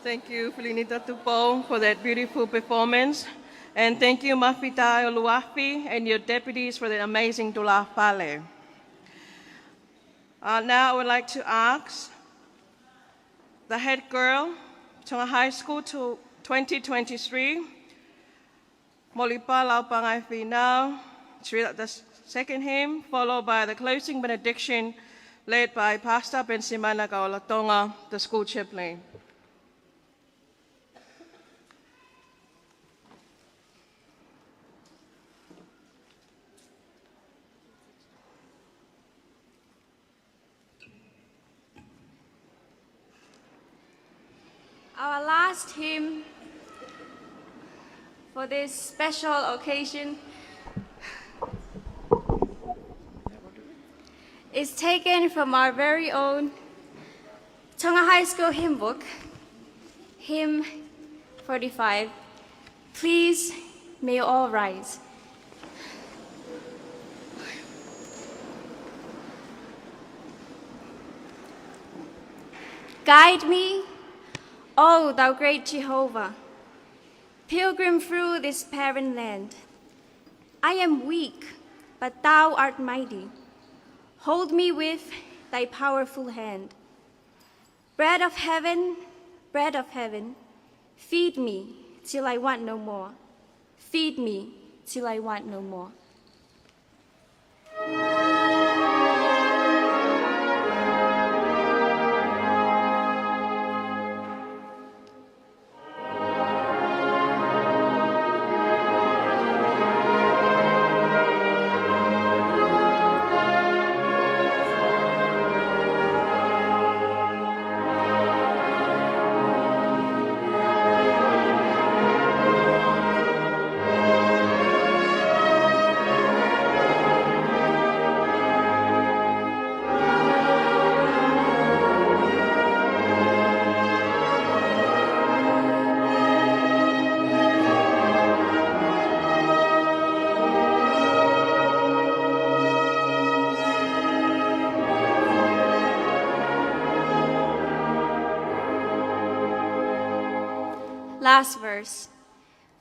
Thank you, Filinita Tupou, for that beautiful performance. And thank you, Mafita Uluafi, and your deputies for that amazing tulāfale. Uh, now I would like to ask the head girl, Tonga High School to twenty twenty-three, Molipa Laupangai Finau, to read out the s-, second hymn, followed by the closing benediction led by Pastor Bensimana Kaolatonga, the school chaplain. Our last hymn for this special occasion is taken from our very own Tonga High School hymn book, hymn forty-five. Please, may you all rise. Guide me, O thou great Jehovah, pilgrim through this barren land. I am weak, but thou art mighty. Hold me with thy powerful hand. Bread of heaven, bread of heaven, feed me till I want no more. Feed me till I want no more. Last verse.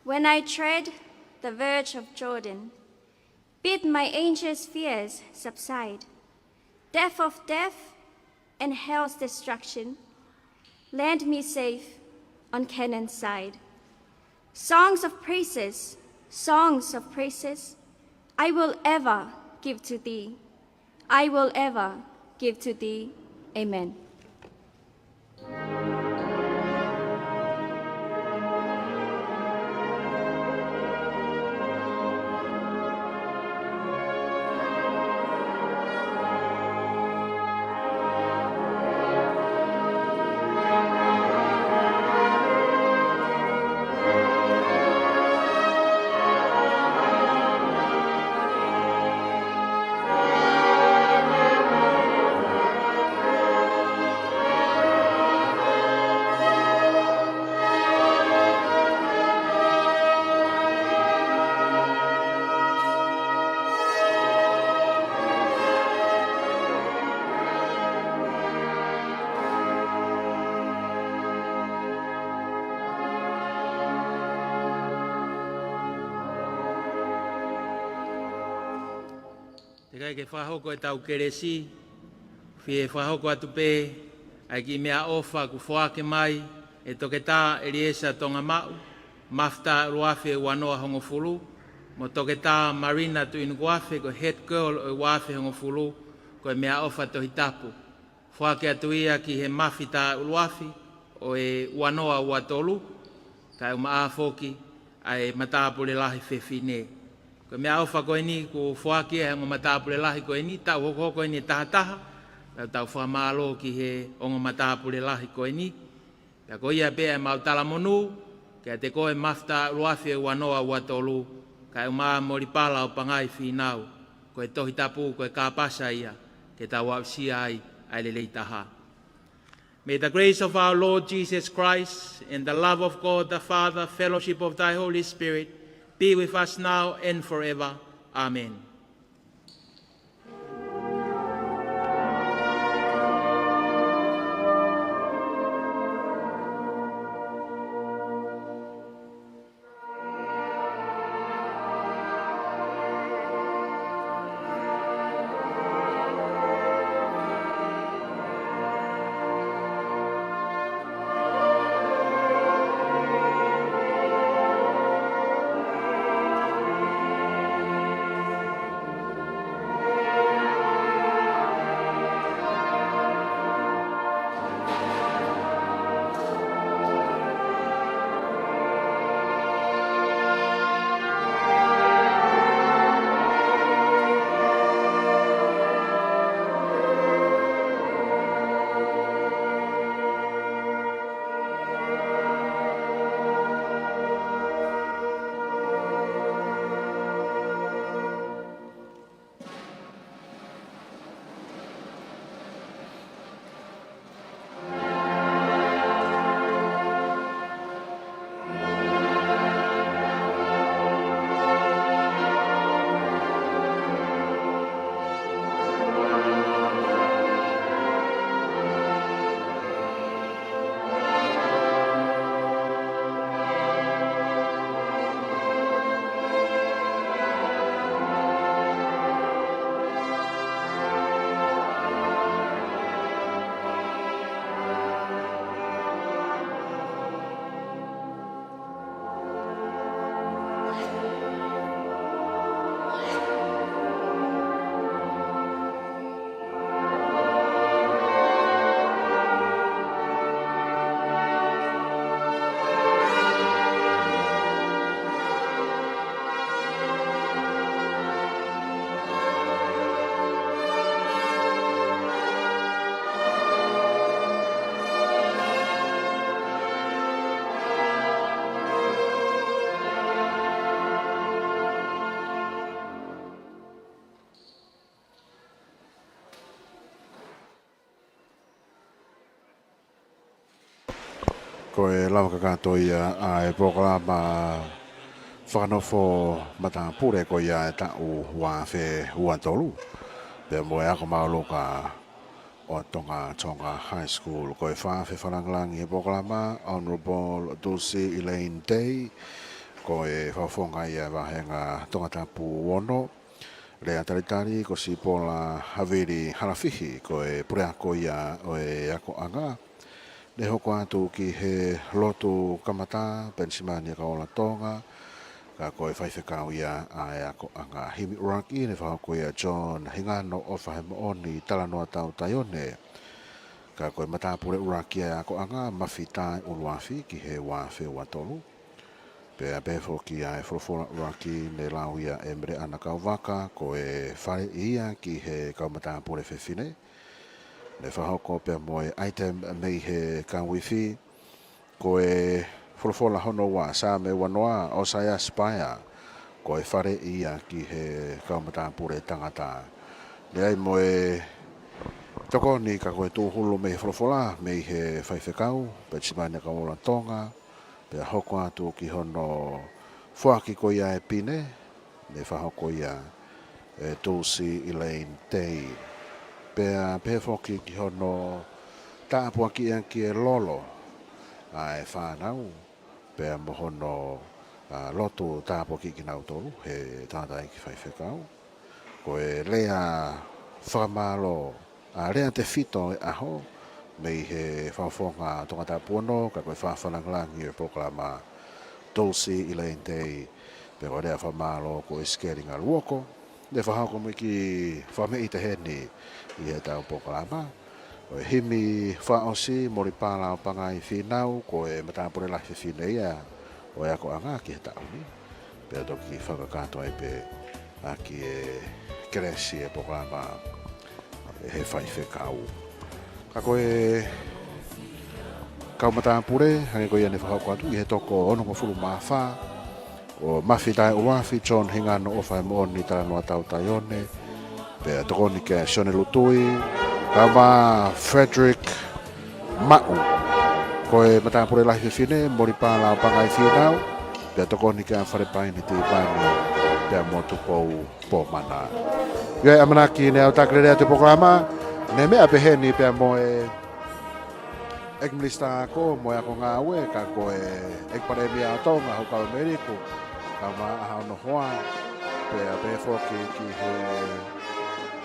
When I tread the verge of Jordan, bid my anxious fears subside. Depth of death and hell's destruction, land me safe on Canaan's side. Songs of praises, songs of praises, I will ever give to thee. I will ever give to thee. Amen. Teʻeki ai ke fakahoko ʻetau kelesi, fie fakahoko atu pē ʻa e kiʻi meʻaʻofa kuo foaki mai ʻe Toketā ʻEliesa Tongamaʻu, Mafuta ʻUluafi ʻe ua noa hongofulu, mo Toketā Marina Tuʻinukuafe, ko e head girl ʻo e ua afe hongofulu, ko e meʻaʻofa Tohi Tapu. Foaki atu ia ki he Mafuta ʻUluafi ʻo e ua noa ua tolu, kae ʻumaʻā foki ʻa e matāpule lahi fefine. Ko e meʻaʻofa ko eni kuo foaki ʻe he ongo matāpule lahi ko eni, taʻu hokohoko eni ʻe taha taha, tau tau fakamālō ki he ongo matāpule lahi ko eni. Pea ko ia pē ʻa ʻemau talamonū kiate koe Mafuta ʻUluafi ʻe ua noa ua tolu, kae ʻumaʻā Molipala ʻo Pangai Fīnau, ko e Tohi Tapu ko e kāpasa ia ke tau aʻusia ai ʻa e lelei taha. May the grace of our Lord Jesus Christ and the love of God the Father, fellowship of thy Holy Spirit, be with us now and forever. Amen. Ko e lava kakato ia ʻa e polokalama fakanofo matāpule ko ia ʻo e taʻu ua afe ua tolu. Pea mo e ako māʻolunga ʻo Tonga, Tonga High School. Ko e fakafofonga lāngilangi he polokalama, Honourable Dulcie Elaine Day, ko e fakafofonga ia ʻo e vāhenga Tongatapu ono. Lea talitali ko Sipola Havili Halafihi, ko e puleako ia ʻo e akoʻanga. Ne hoko atu ki he lotu kamata, Penisimani ʻAkaola Tonga, ka ko e faifekau ia ʻa e akoʻanga. Himi ʻuluaki ne fakahoko ia ʻe John Hingano ʻOfahemoʻoni Talanoa Tautaione, ka ko e matāpule ʻuluaki ʻa e akoʻanga, Mafi Tae ʻUluafi, ki he ua afe ua tolu. Pea pehē foki ʻa e folofola ʻuluaki ne lau ia ʻe Meleʻana Kauvaka, ko e faleʻi ia ki he kau matāpule fefine. Ne fakahoko pea mo e item mei he kau ifi, ko e folofola hono ua, Saame ua noa, ʻOsaiasi Paea, ko e faleʻi ia ki he kau matāpule tangata. Lea ai mo e tokoni ka ko e tūhulu mei he folofola, mei he faifekau, Penisimani ʻAkaola Tonga, pea hoko atu ki hono foaki ko ia ʻa e pine, ne fakahoko ia ʻe Dulcie Elaine Day. Pea pehē foki ki hono tāpuakiʻi ʻaki e lolo ʻa e fānau, pea mo hono, ā, lotu tāpuakiʻi kinautolu he tangataʻeiki faifekau. Ko e lea fakamālō, ā, lea tefito ʻo e ʻaho, mei he fakafofonga Tongatapu ono, ka ko e fakafofonga lāngilangi ʻo e polokalama, Dulcie Elaine Day, pea ko e lea fakamālō ko ʻIsikeli Ngaluoko. Ne fakahoko mo e kiʻi fakameʻite heni ʻi heʻetau polokalama. Ko e himi fakaʻosi, Molipā Lao Pangai Fīnau, ko e matāpule lahi fefine ia ʻo e akoʻanga ki he taʻu ni. Pea toki fakakakato ai pē ʻaki e kelesi ʻo e polokalama ʻe he faifekau. Ka ko e kau matāpule, hangē ko ia ne fakahoko atu ʻi he toko onongofulu mā fā, ko Mafi Tae ʻUluafi, John Hingano ʻOfahemoʻoni Talanoa Tautaione, pea tokoni kia Sione Lutui, kae ʻumaʻā Frederick Maʻu. Ko e matāpule lahi fefine, Molipā Lao Pangai Fīnau, pea tokoni kia Falepaini Tīpani, pea mo Tupou Pomana. ʻA ia ʻa e ʻamanaki ne aʻutaki lelei atu e polokalama, ne meʻa pē heni pea mo e ʻEiki Minisitā Ako mo e Ako Ngāue, ka ko e ʻEiki Palēmia ʻo Tonga, Houʻeiki Kalaimeliku, kae ʻumaʻā hono hoa, pea pehē foki ki he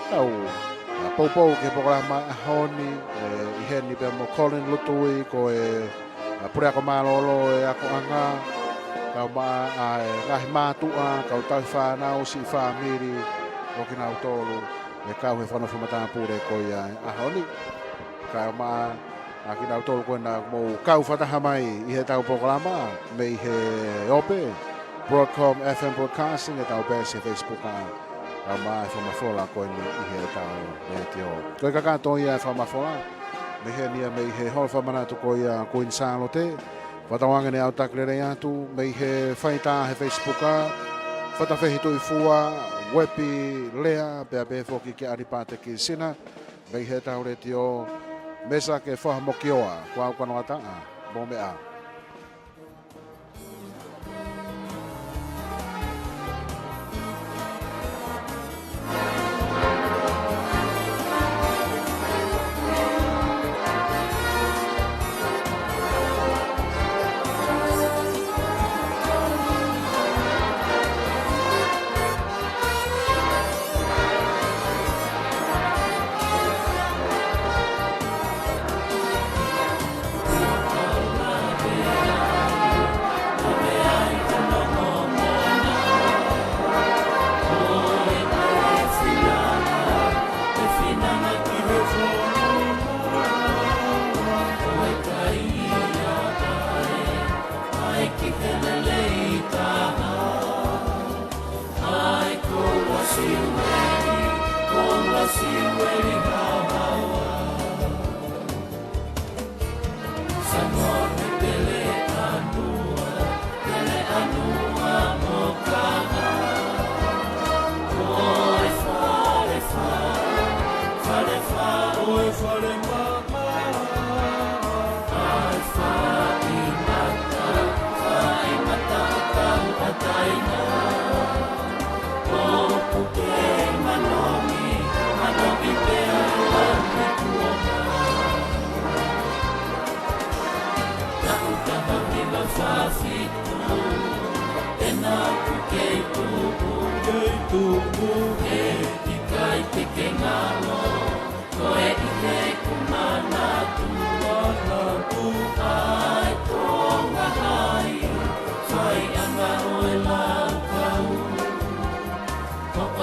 kau, ā, poupou ki he polokalama ʻo e ʻaho ni, ē, ʻi heni pea mo Colin Lutui, ko e, ā, puleako mālōlō ʻo e akoʻanga, kae ʻumaʻā ʻa e ngaahi mātuʻa, kau tauhi fānau, siʻi fāmili ʻo kinautolu, ʻoku kau he fakanofo matāpule ko ia ʻo e ʻaho ni. Kae ʻumaʻā ʻa kinautolu ko ena ʻoku mou kau fakataha mai ʻi heʻetau polokalama mei he ope, Broadcom F M Broadcasting, ʻetau peesi Facebook, kae ʻumaʻā e fakamafola ko eni ʻi heʻetau letiō. Ko e kakato ia e fakamafola mei heni ia mei he Holo Fakamanatu ko ia Kuini Sālote. Fakatauange ne aʻutaki lelei atu mei he faitā he Facebook, Fatafehi Tuʻifua, Uepi Lea, pea pehē foki kia ʻAlipate Kisina, mei heʻetau letiō, Mesake Fahamokioa, ko au ko Noataʻa, mou meʻa ā.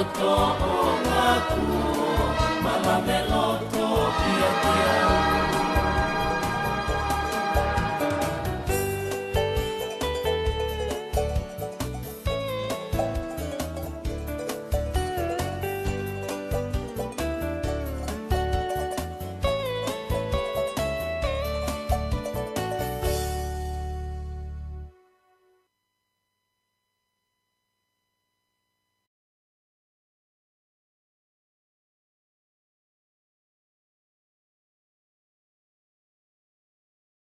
Toʻo ngaku, malame loto.